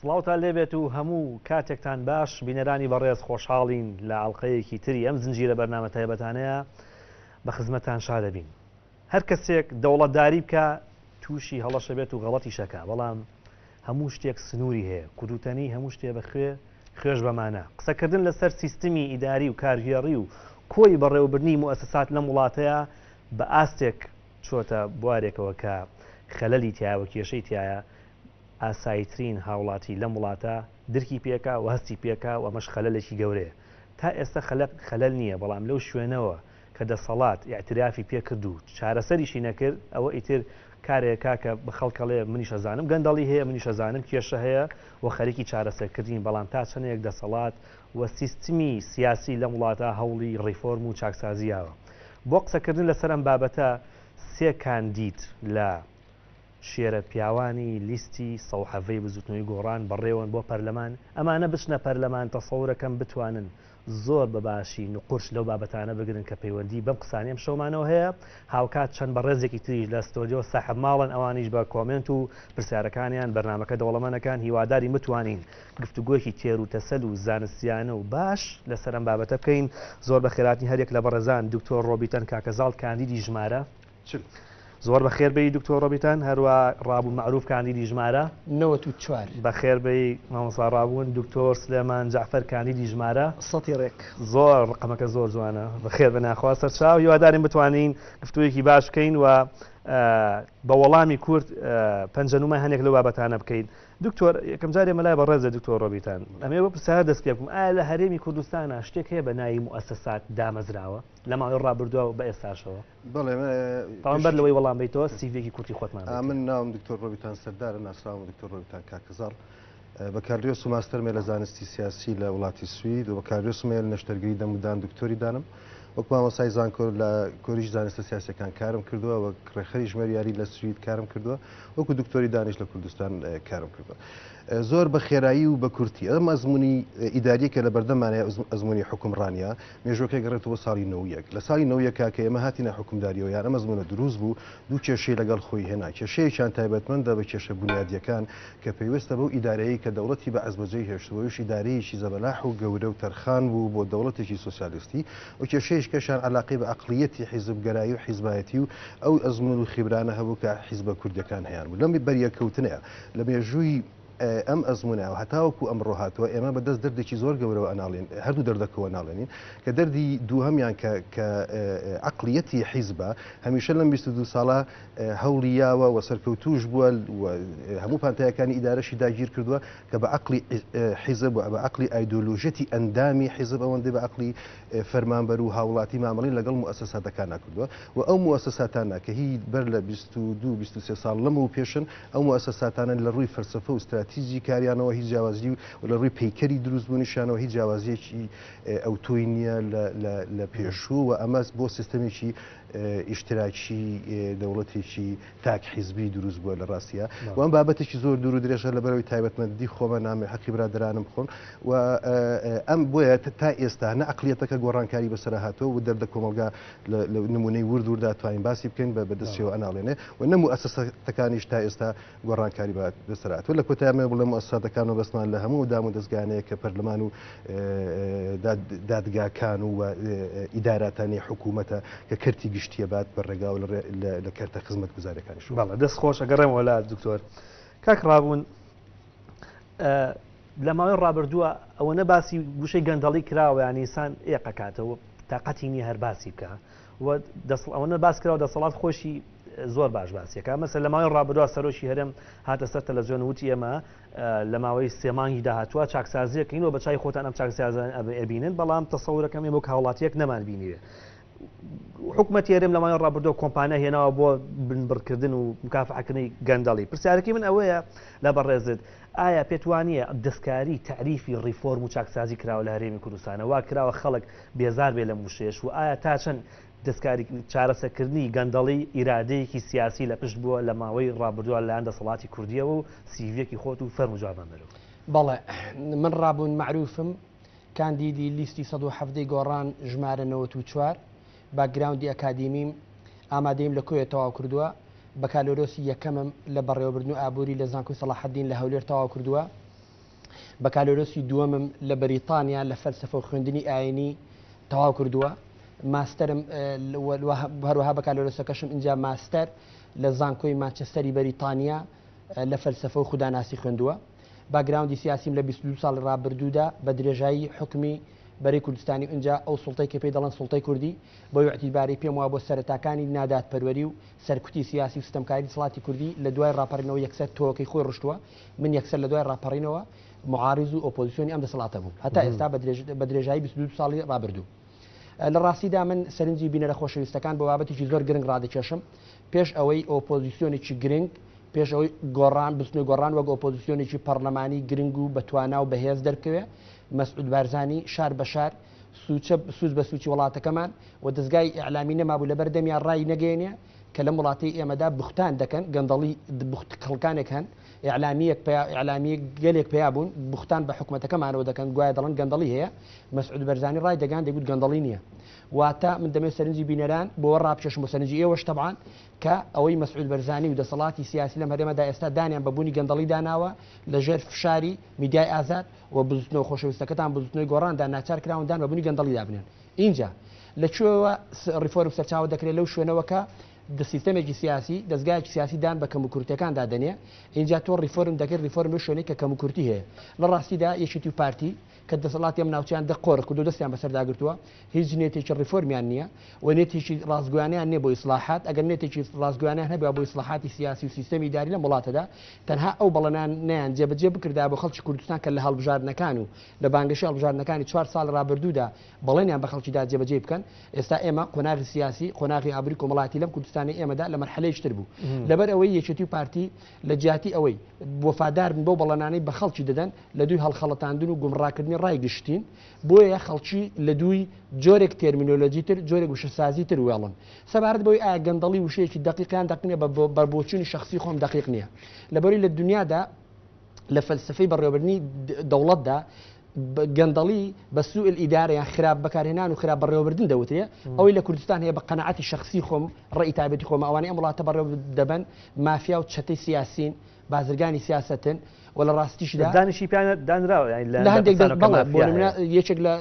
سڵاوتان لێبێت و هەموو کاتێکتان باش بینەرانی بەڕێز خۆشحاڵین لە ئەڵقەیەکی تری ئەم زنجیرە بەرنامە تایبەتانەیە بە خزمەتتان شادەبین. هەر کەسێک دەوڵەتداری بکا تووشی هەڵەشە بێت و غەڵەتیش ئەکا بەڵام هەموو شتێک سنووری هەیە کوتوتەنی هەموو شتێ بە خوێ خوێش بە مانا قسەکردن لەسەر سیستمی ئیداری و کارگێڕی و کۆی بەڕێوەبردنی موئەسەسات لەم وڵاتەیا بە ئاستێک چۆتە بوارێکەوە کە خەلەلی تیایە و کێشەی تیایە ئاساییترین هاوڵاتی لەم وڵاتە درکی پێکا و هەستی پێکا و ئەمەش خەلەلێکی گەورەیە تا ئێستا خەلەق خەلەل نییە بەڵام لەو شوێنەوە کە دەسەڵات ئیعترافی پێ کرد و چارەسەریشی نەکرد ئەوە ئیتر کارێکە کە بە خەڵک ئەڵێ منیش ئەزانم گەندەڵی هەیە منیش ئەزانم کێشە هەیە و خەریکی چارەسەرکردنین بەڵام تا چەندێک دەسەڵات و سیستمی سیاسی لەم وڵاتە هەوڵی ڕیفۆرم و چاکسازی یاوە بۆ قسەکردن لەسەر ئەم بابەتە سێ کاندید لە شێرە پیاوانی لیستی سەوحەڤەی بزوتنەوەی گۆڕان بەڕێوەن بۆ پەرلەمان، ئەمانە بچنە پەرلەمان تەسەورەکەم بتوانن زۆر بە باشی نقورچ لەو بابەتانە بگرن کە پەیوەندی بەم قسانەی ئەم شەومانەوە هەیە، هاوکات چەند بەڕێزێکی تریش لە ستۆدیۆ ساحەب ماڵن ئەوانیش بە کۆمێنت و پرسیارەکانیان بەرنامەکە دەوڵەمەنەکەن، هیوادارین بتوانین گفتوگۆیەکی تێروتەسەل و زانستیانە و باش لەسەر ئەم بابەتە بکەین، زۆر بەخێرهاتنی هەریەک لە بەڕێزان دکتۆر ڕۆبیتەن کاکەزاڵ کاندیدی ژمارە. 40. زۆر بەخێر بێی دکتۆر ڕۆبیتان، هەروا ڕابوون مەعروف کاندیدی ژمارە. 94. بەخێر بێی مامۆستا ڕابوون. دکتۆر سلێمان جەعفەر کاندیدی ژمارە. سەتی ڕێک. زۆر ڕقەمەکە زۆر جوانە. بەخێر بێ ناخوا سەرچاو. هیوادارین بتوانین گفتوگۆیەکی باش بکەین و بە وەڵامی کورت پەنجەنومای هەنێک لەو بابەتانە بکەین. دکتۆر یەکەم جار ئێمە لای بەڕێزە دکتۆر ڕۆبیتان ئەمەوێ بە پرسیار دەست پێ بکەم ئایا لە هەرێمی کوردستانا شتێک هەیە بە ناوی موئەسەسات دامەزراوە لە ماوەی ڕابردووە و بە ئێستاشەوە؟ بەڵێ تاوان بەر لەوەی وەڵام بیتەوە سیڤێکی کورتی خۆتمان من ناوم دکتۆر ڕۆبیتان سەردارە ناسراوم دکتۆر ڕۆبیتان کاکەزاڵ بەکالریۆس و ماستەرمێ لە زانستی سیاسی لە وڵاتی سوید و بەکالریۆسمێ لە نەشتەرگەری دەمودان دکتۆری دانم وەک مامۆسای زانکۆ لە کۆلیژی زانستە سیاسەکان کارم کردووە وەک ڕێکخەری ژمێریاری لە سوید کارم کردووە وەکو دکتۆری دانیش لە کوردستان کارم کردووە زۆر بە خێرایی و بە کورتی ئەم ئەزمموی ئیداریە کە لە بەردەمانەیە ئەزمموی حکومڕانیە مێژوەکەی گەڕێتەوە بۆ ساڵی 91. لە ساڵی 91 کە ئێمە هاتینە حوکمداریەوە یان ئەم ئەزموونە دروست بوو، دوو کێشەی لەگەڵ خۆی هێنا. کێشەیەکیان تایبەتمەندە بە کێشە بونیادییەکان کە پەیوەستە بەو ئیدارەیەی کە دەوڵەتی بەعس بەجێی هێشتبوو، ئەویش ئیدارەیەکی زەبەلاح و گەورە و تەرخان بوو بۆ دەوڵەتێکی سۆسیالیستی و کێشەیەکەشیان عەلاقەی بە عەقڵییەتی حیزبگەرایی و حیزبایەتی و ئەو ئەزموون و خیبرانە هەبوو کە حیزبە کوردییەکان هەیانبوو لەم بەریەککەوتنەیە لە مێژووی ئەم ئەزموونە هەتاوەکو ئەمڕۆ هاتووە، ئێمە بە دەست دەردێکی زۆر گەورەوە ئەناڵێن، هەردوو دەردەکەوە ناڵێنین، کە دەردی دووهەمیان کە کە عەقڵیەتی حیزبە، هەمیشە لەم 22 ساڵە هەوڵی یاوە و سەرکەوتووش بووە و هەموو پانتایەکانی ئیدارەشی داگیر کردووە کە بە عەقڵی حیزب و بە عەقڵی ئایدۆلۆژیەتی ئەندامی حیزب ئەوەندەی بە عەقڵی فەرمانبەر و هاوڵاتی مامەڵەی لەگەڵ موئەسەساتەکانا کردووە و ئەو موئەسەساتانە کە هی بەر لە 22 23 ساڵ لەمەو پێشن ئەو موئەسەساتانە لە ڕووی فەلسەفە و ستراتیجی کاریانەوە هیچ جیاوازی و لە ڕووی پەیکەری دروستبوونیشیانەوە هیچ جیاوازییەکی ئەوتۆی نییە لە پێشوو و ئەمە بۆ سیستەمێکی ئیشتراکی دەوڵەتێکی تاک حیزبی دروست بووە لە ڕاستیە و ئەم بابەتێکی زۆر دوور و درێژە لەبەرەوەی تایبەتمەندی خۆمە نامێ حەقی برادەرانم بخۆم و ئەم بۆیە تا ئێستا نە عەقڵیەتەکە گۆڕانکاری بەسەرا هاتووە و دەردە کۆمەڵگا لە نمونەی ورد وردا توانین باسی بکەین بە بەدەستیەوە ئەناڵێنێ و نە موئەسەسەتەکانیش تا ئێستا گۆڕانکاری بە بەسەر هاتووە. لە کۆتایی ئەمەوێ بڵێم موئەسەساتەکان مەبەستمان لە هەموو دام و دەزگایانەیە کە پەرلەمان و دادگاکان و ئیداراتانی حکوومەتە کە کەرتی گشتیە بات بە ڕێگاوە لە کەرتە خزمەتگوزاریەکانیش. بەڵێ دەست خۆش ئەگەڕێمەوە لات دکتۆر. کاک ڕابوون لە ماوەی ڕابردووە ئەوەنە باسی گوشەی گەندەڵی کراوە یان ئینسان ئێقەکاتەوە تاقەتی نییە هەر باسی بکە و دەسڵ ئەوەنە باس کراوە دەسەڵات خۆشی زۆر باش باسیەکە مەسە لە ماوەی ڕابردووە سەرۆکی هەرێم هاتە سەر تەلەڤزیۆن وتی ئێمە لە ماوەی سێ مانگی داهاتووە چاکسازیەکەین و بە چای خۆتان ئەم چاکسازان ئەبینن بەڵام تەسەورەکەم ئێمە وەک هاوڵاتیەک نەمان بینیوێ حکومەتی هەرێم لە ماوەی ڕابردووە کۆمپانیا هێناوە بۆ بنبڕکردن و مکافحەکردنی گەندەڵی. پرسیارەکەی من ئەوەیە لە بەڕێزت، ئایا پێت وانییە دەستکاری تەعریفی ڕیفۆرم و چاکسازی کراوە لە هەرێمی کوردستانە وا کراوە خەڵک بێزار بێ لەم وشەیەش و ئایا تا چەند دەستکاری چارەسەرکردنی گەندەڵی ئیرادەیەکی سیاسی لە پشت بووە لە ماوەی ڕابردووە لەلایەن دەسەڵاتی کوردییەوە و سیڤیەکی خۆت و فەرموو جوابمان بەرەوە. بەڵێ من ڕابوون مەعروفم کاندیدی لیستی 117 گۆڕان ژمارە 94، باکگراوندی ئەکادیمیم ئامادەییم لە کۆیە تەواو کردووە، بەکالۆرۆسی یەکەمم لە بەڕێوەبردن و ئابووری لە زانکۆی سەڵاحەدین لە هەولێر تەواو کردووە. بەکالۆرۆسی دووەمم لە بەریتانیا لە فەلسەفە و خوێندنی ئاینی تەواو کردووە. ماستەرم هەروەها بەکالۆرۆسەکەشم ئینجا ماستەر لە زانکۆی مانچستەری بەریتانیا لە فەلسەفە و خوداناسی خوێندووە. باکگراوندی سیاسیم لە 22 ساڵی ڕابردوودا بە درێژایی حوکمی بەرەی کوردستانی و ئینجا ئەو سوڵتەی کە پێی دەڵێن سوڵتەی کوردی بەو ئیعتیبارەی پێم وابووە سەرەتاکانی نادادپەروەری و سەرکوتی سیاسی و ستەمکاری دەسەڵاتی کوردی لە دوای ڕاپەڕینەوە یەکسەر تۆوەکەی خۆی ڕشتووە من یەکسەر لە دوای ڕاپەڕینەوە معارض و ئۆپۆزیسیۆنی ئەم دەسەڵاتە بووم هەتا ئێستا بە درێژایی 22 ساڵی ڕابردوو. لە ڕاستیدا من سەرنجی بینەرە خۆشەویستەکان بۆ بابەتێکی زۆر گرنگ ڕادەکێشم پێش ئەوەی ئۆپۆزیسیۆنێکی گرنگ پێش ئەوەی گۆڕان بزوتنەوەی گۆڕان وەک ئۆپۆزیسیۆنێکی پەڕلەمانی گرنگ و بەتوانا و بەهێز دەربکەوێ، مەسعود بارزانی شار بە شار سوچە سوچ بە سوچی وڵاتەکەمان و دەزگای ئیعلامی نەمابوو لەبەر دەمیان ڕای نەگەیەنێ کە لەم وڵاتەی ئێمەدا بوختان دەکەن گەندەڵی بوخت خەڵکانێک هەن ئیعلامیەک پیا ئیعلامی گەلێک پیا بوون بوختان بە حکومەتەکەمانەوە دەکەن گوایە دەڵێن گەندەڵی هەیە مەسعود بەرزانی ڕای دەگان دەگوت گەندەڵی نییە واتە من دەمێ سەرنجی بینەران بۆ ڕابکێشم و سەرنجی ئێوەش تەبعان کە ئەوەی مەسعود بەرزانی و دەسەڵاتی سیاسی لەم هەرێمەدا ئێستا دانیان بە بوونی گەندەڵی داناوە لە ژێر فشاری میدیای ئازاد و بزوتنەوە خۆشەویستەکەتان بزوتنەوەی گۆڕاندا ناچار کراون دان بە بوونی گەندەڵی دابنێن. ئینجا لە کوێوە ڕیفۆرم سەرچاوە دەکرێت؟ لەو شوێنەوە کە سیستەمێکی سیاسی، دەزگایەکی سیاسی دان بە کەموکورتیەکاندا دەنێ، ئینجا تۆ ڕیفۆرم دەکەیت، ڕیفۆرم لەو شوێنەی کە کەموکورتی هەیە. لە ڕاستیدا یەکێتی و پارتی کە دەسەڵاتی ئەم ناوچەیان دە قۆرخ کردو دەستیان بەسەردا گرتووە، هیچ نێتێکی ڕیفۆرمیان نییە و نێتێکی ڕاستگۆیانەیان نییە بۆ ئیسڵاحات، ئەگەر نێتێکی ڕاستگۆیانەیان هەبا بۆ ئیسڵاحاتی سیاسی و سیستەمی ئیداری لەم وڵاتەدا تەنها ئەو بەڵێنانەیان جێبەجێ بکردایە بۆ خەڵکی کوردستان کە لە هەڵبژاردنەکان و لە بانگەشەی هەڵبژاردنەکانی چوار ساڵی ڕابردوودا بەڵێنیان بە خەڵکی دا جێبەجێی بکەن. ئێستا ئێمە قۆناغی سیاسی، قۆناغی ئابووری کۆمەڵایەتی لەم کوردستانەی ئێمەدا لە مەرحەلەیەکی تر بوو. لەبەر ئەوەی یەکێتی و پارتی لە جیاتی ئەوەی وەفادار بن بەو بەڵێنانەی بە خەڵکی دەدەن، لە دووی هەڵخەڵەتاندن و گومڕاکردنی ڕای گشتین، بۆیە خەڵکی لە دووی جۆرێک تێرمینۆلۆجی تر، جۆرێک وشەسازی تر وێڵن. سەبارەت بەوەی ئایا گەندەڵی وشەیەکی دەقیق یان دەق نییە، بە بۆچوونی شەخسی خۆم دەقیق نییە. لەبەرەی لە دونیادا لە فەلسەفەی بەڕێوەبردنی دەوڵەتدا گەندەڵی بە سوء الادارە یان خراپ بەکارهێنان و خراپ بەڕێوەبردن دەوترێ. ئەوەی لە کوردستان هەیە بە قەناعەتی شەخسی خۆم، ڕەئی تایبەتی خۆمە، ئەوانەی ئەم وڵاتە بەڕێوە دەبەن مافیا و چەتەی سیاسین، بازرگانی سیاسەتن و لە ڕاستیشدا دانیشی پیانە دانراوە یانی لە هەندێک دەست بەڵێ بۆ نمونە یەکێک لە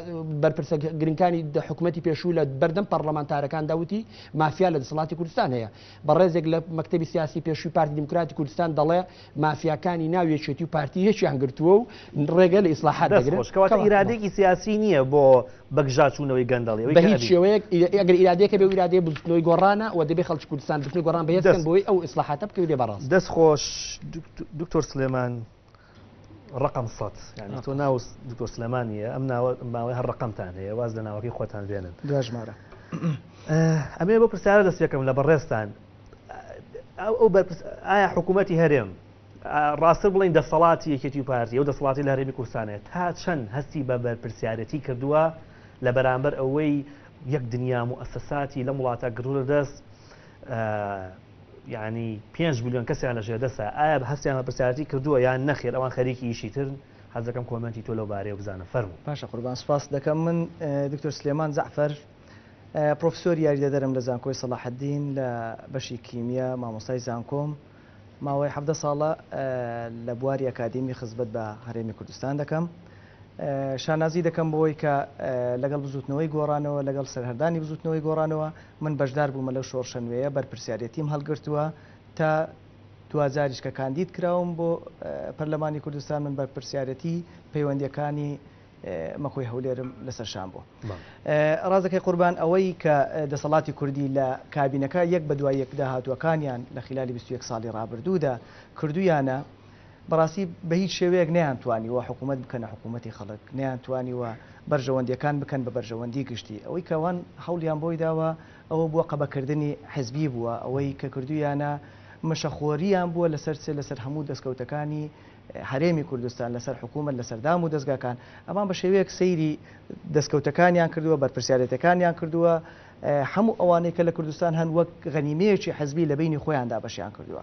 بەرپرسە گرنگانی حکوومەتی پێشوو لە بەردەم پەرلەمانتارەکاندا وتی مافیا لە دەسەڵاتی کوردستان هەیە بەڕێزێک لە مەکتەبی سیاسی پێشووی پارتی دیموکراتی کوردستان دەڵێ مافیاکانی ناو یەکێتی و پارتی یەکیان گرتووە و ڕێگە لە ئیسلاحات دەگرن. کەواتە ئیرادەیەکی سیاسی نییە بۆ بەگژاچوونەوەی گەندەڵی. بە هیچ شێوەیەک ئەگەر ئیرادەیەک هەبێ ئەو ئیرادەیە بزوتنەوەی گۆڕانە و دەبێ خەڵکی کوردستان بزوتنەوەی گۆڕان بەهێز بکەن بۆی ئەو ئیسلاحاتە بکەوێ بە ڕاست. دەست خۆش دکتۆر سلێمان ڕقم سەد یعنی تۆ ناو دکتۆر سلێمانیە ئەم ناوە ماوەی هەر ڕقمتان هەیە واز لە ناوەکەی خۆتان بێنن دوا ژمارە ئەمێ بۆ پرسیارە دەست پێکەم لە بەڕێزتان ئەو بەرپرس ئایا حکوومەتی هەرێم ڕاستتر بڵێین دەسەڵاتی یەکێتی و پارتی، ئەو دەسەڵاتەی لە هەرێمی کوردستان هەیە، تا چەند هەستی بە بەرپرسیارێتی کردووە لە بەرامبەر ئەوەی یەک دنیا موئەسەساتی لەم وڵاتە گرتووەتە دەست، یانی 5 ملیۆن کەسیان لە ژێردەستە، ئایا هەستیان بە بەرپرسیارێتی کردووە یان نەخێر ئەوان خەریکی ئیشی ترن؟ حەز دەکەم کۆمێنتی تۆ لەو بارەیەوە بزانم، فەرموو. باشە قوربان سوپاست دەکەم. من دکتۆر سلێمان جەعفەر پرۆفیسۆری یاریدەدەرم لە زانکۆی سەڵاحەدین لە بەشی کیمیا، مامۆستای زانکۆم. ماوەی 17 ساڵە لە بواری ئەکادیمی خزمەت بە هەرێمی کوردستان دەکەم. شانازی دەکەم بەوەی کە لەگەڵ بزوتنەوەی گۆڕانەوە، لەگەڵ سەرهەردانی بزوتنەوەی گۆڕانەوە من بەشدار بوومە لەو شۆڕشە نوێیە، بەرپرسیارێتیم هەڵگرتووە تا دواجاریش کە کاندید کراوم بۆ پەرلەمانی کوردستان من بەرپرسیارێتی پەیوەندیەکانی مەکۆی هەولێرم لەسەر شان بوو. ڕاستەکەی قوربان ئەوەی کە دەسەڵاتی کوردی لە کابینەکە یەک بە دوای یەک داهاتووەکانیان لە خلالی 21 ساڵی ڕابردوودا کردوویانە بەڕاستی بە هیچ شێوەیەک نەیانتوانیوە حکوومەت بکەنە حکوومەتی خەڵک، نەیانتوانیوە بەرژەوەندییەکان بکەن بە بەرژەوەندی گشتی. ئەوەی کە ئەوان هەوڵیان بۆی داوە ئەوە بووە قەبەکردنی حزبی بووە، ئەوەی کە کردوویانە مشەخۆرییان بووە لەسەر چ؟ لەسەر هەموو دەستکەوتەکانی هەرێمی کوردستان، لەسەر حکوومەت، لەسەر دام و دەزگاکان، ئەمان بە شێوەیەک سەیری دەستکەوتەکانیان کردووە، بەرپرسیارێتەکانیان کردووە، هەموو ئەوانەی کە لە کوردستان هەن وەک غەنیمەیەکی حزبی لە بەینی خۆیاندا بەشیان کردووە.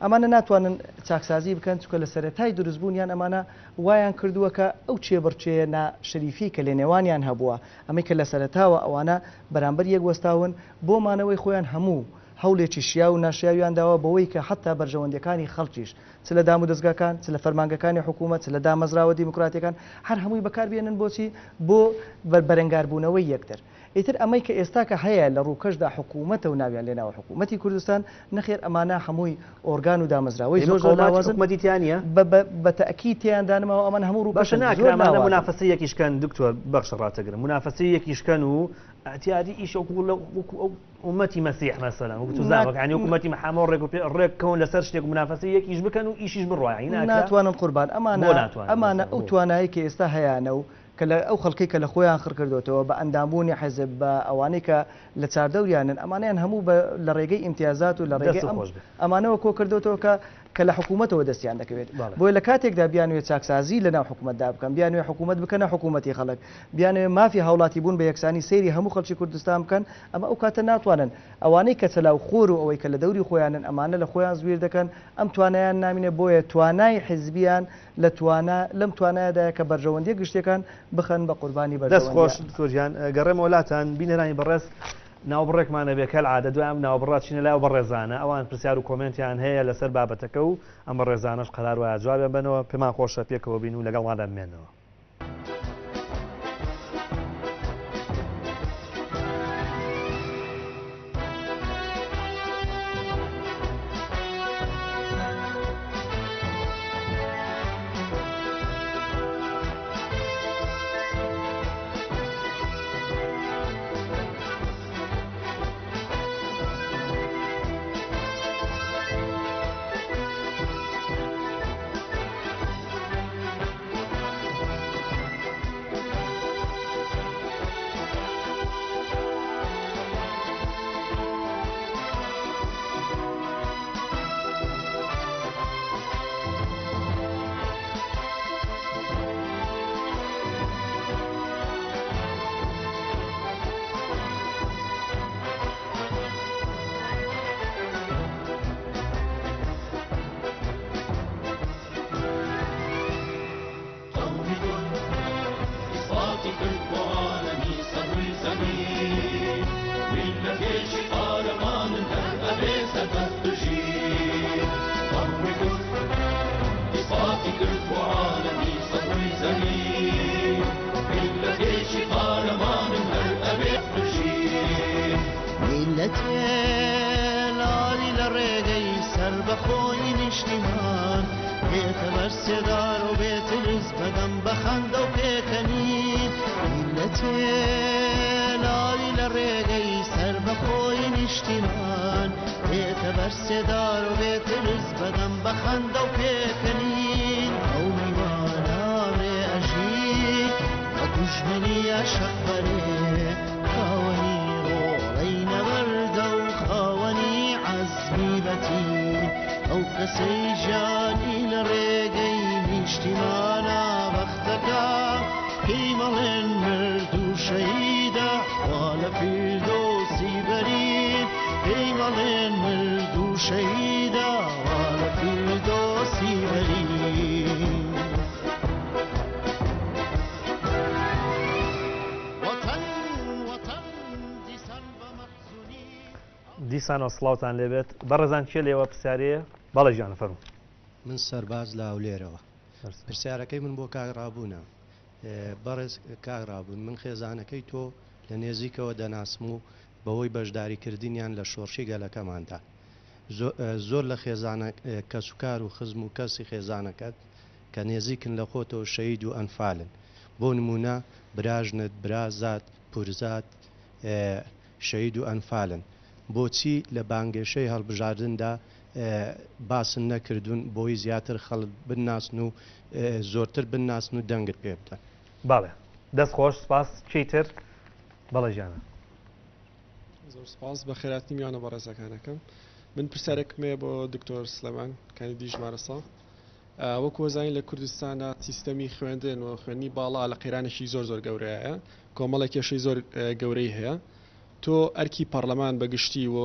ئەمانە ناتوانن چاکسازی بکەن، چونکە لە سەرەتای دروستبوونیان ئەمانە وایان کردووە کە ئەو کێبڕکێیە ناشەریفیەی کە لە نێوانیان هەبووە، ئەمەی کە لە سەرەتاوە ئەوانە بەرامبەر یەک وەستاون، بۆ مانەوەی خۆیان هەموو. هەوڵێکی شیاو و ناشیاویان داوە بەوەی کە حەتتا بەرژەوەندیەکانی خەڵکیش چ لە دامودەزگاکان، چ لە فەرمانگەکانی حکوومەت، چ لە دامەزراوە دیموکراتیەکان هەر هەمووی بەکار بێنن بۆچی؟ بۆ بەرەنگاربوونەوەی یەکتر. ئیتر ئەمەی کە ئێستاکە هەیە لە ڕووکەشدا حکوومەتە و ناویان لێناوە حکوومەتی کوردستان، نەخێر ئەمانە هەمووی ئۆرگان و دامەزراوەی ئەی زۆر زۆر مقاوماتی لاوازن. حکومەتی تیا نیە؟ بە بە بە تەئکید تێیاندا نەماوە ئەمان هەموو باشە ڕووکەشن ناکرا زۆر ئەمانە لاوازن. مونافەسەی یەکیش کەن دکتۆر بەخشە ڕاتەگرم مونافەسەی یەکیش کەن و ئیعتیادی ئیش وەکو وەکو ئەو ئومەتی مەسیح مەسەلەن وەکو نا چوزانم یانی وەکو ئومەتی محەمەد ڕێک و پێ ڕێک کەون لەسەر شتێک مونافەسەی یەکیش بکەن و ئیشیش بڕوا یانی ناکرا ناتوانن قوربان بۆ ئەمانە ناتوانن ئەمانە مەسەلەن ئەو بۆ؟ توانایەی کە ئێستا هەیانە و کە لە ئەو خەڵکەی کە لە خۆیان خڕ کردۆتەوە بە ئەندامبوونی حیزب بە ئەوانەی کە لە چاردەوریانن ئەمانەیان هەموو بە لە ڕێگەی ئیمتیازات و لە ڕێگەی دەستت ئەم خۆش بێ. ئەمانەوە کۆ کردۆتەوە کە کە لە حکوومەتەوە دەستیان دەکەوێت. بەڵێ. بۆیە لە کاتێکدا بیانەوێ چاکسازی لە ناو حکوومەتدا بکەن، بیانەوێ حکوومەت بکەنە حکوومەتی خەڵک، بیانەوێ مافی هاوڵاتیبوون بە یەکسانی سەیری هەموو خەڵکی کوردستان بکەن، ئەمە ئەو کاتە ناتوانن. ئەوانەی کە چەلاو خۆر و ئەوەی کە لە دەوری خۆیانن ئەمانە لە خۆیان زویر دەکەن، ئەم توانایان نامینێ، بۆیە توانای حیزبیان لە توانا لەم توانایەدایە کە بەرژەوەندیە گشتیەکان بخەن بە قوربانی دەست خۆش بەرژەوەندیە. دکتۆر گیان گەڕێمەوە لاتان بینەرانی بەڕێز ناوبڕێکمان ئەبێ کەلعادە دوای ئەم ناوبڕە چینە لای ئەو بەڕێزانە ئەوان پرسیار و کۆمێنتیان هەیە لەسەر بابەتەکە و ئەم بەڕێزانەش قەرار وایە جوابیان بەنەوە پێمان خۆشە پێکەوە بین و لەگەڵماندا بمێنەوە. دیسانەوە سڵاوتان لێبێت بەڕێزان کێ لێوە پرسیارەیە؟ بەڵێ گیانە فەرموو. من سەرباز لە هەولێرەوە پرسیارەکەی من بۆ کاک ڕابوونە بەڕێز کاک ڕابوون من خێزانەکەی تۆ لە نێزیکەوە دەناسم و بەهۆی بەشداریکردنیان لە شۆڕشی گەلەکەماندا زۆر لە خێزانە کەسوکار و خزم و کەسی خێزانەکەت کە نێزیکن لە خۆتەوە شەهید و ئەنفالن بۆ نموونە براژنت برازات پورزات شەهید و ئەنفالن بۆچی لە بانگێشەی هەڵبژاردندا باسن نەکردوون بۆی زیاتر خەڵک بناسن و زۆرتر بناسن و دەنگت پێ بدەن؟ بەڵێ دەست خۆش سپاس کێی تر؟ بەڵێ گیانە. زۆر سپاس بەخێراتنی میوانە بەڕێزەکانەکەم من پرسیارێکم هەیە بۆ دکتۆر سلێمان کاندیدی ژمارە سە وەکو وەزانین لە کوردستانە سیستەمی خوێندن و خوێندنی باڵا لە قەیرانێکی زۆر زۆر گەورەیە کۆمەڵێک کێشەی زۆر گەورەی هەیە تۆ ئەرکی پەڕلەمان بە گشتی و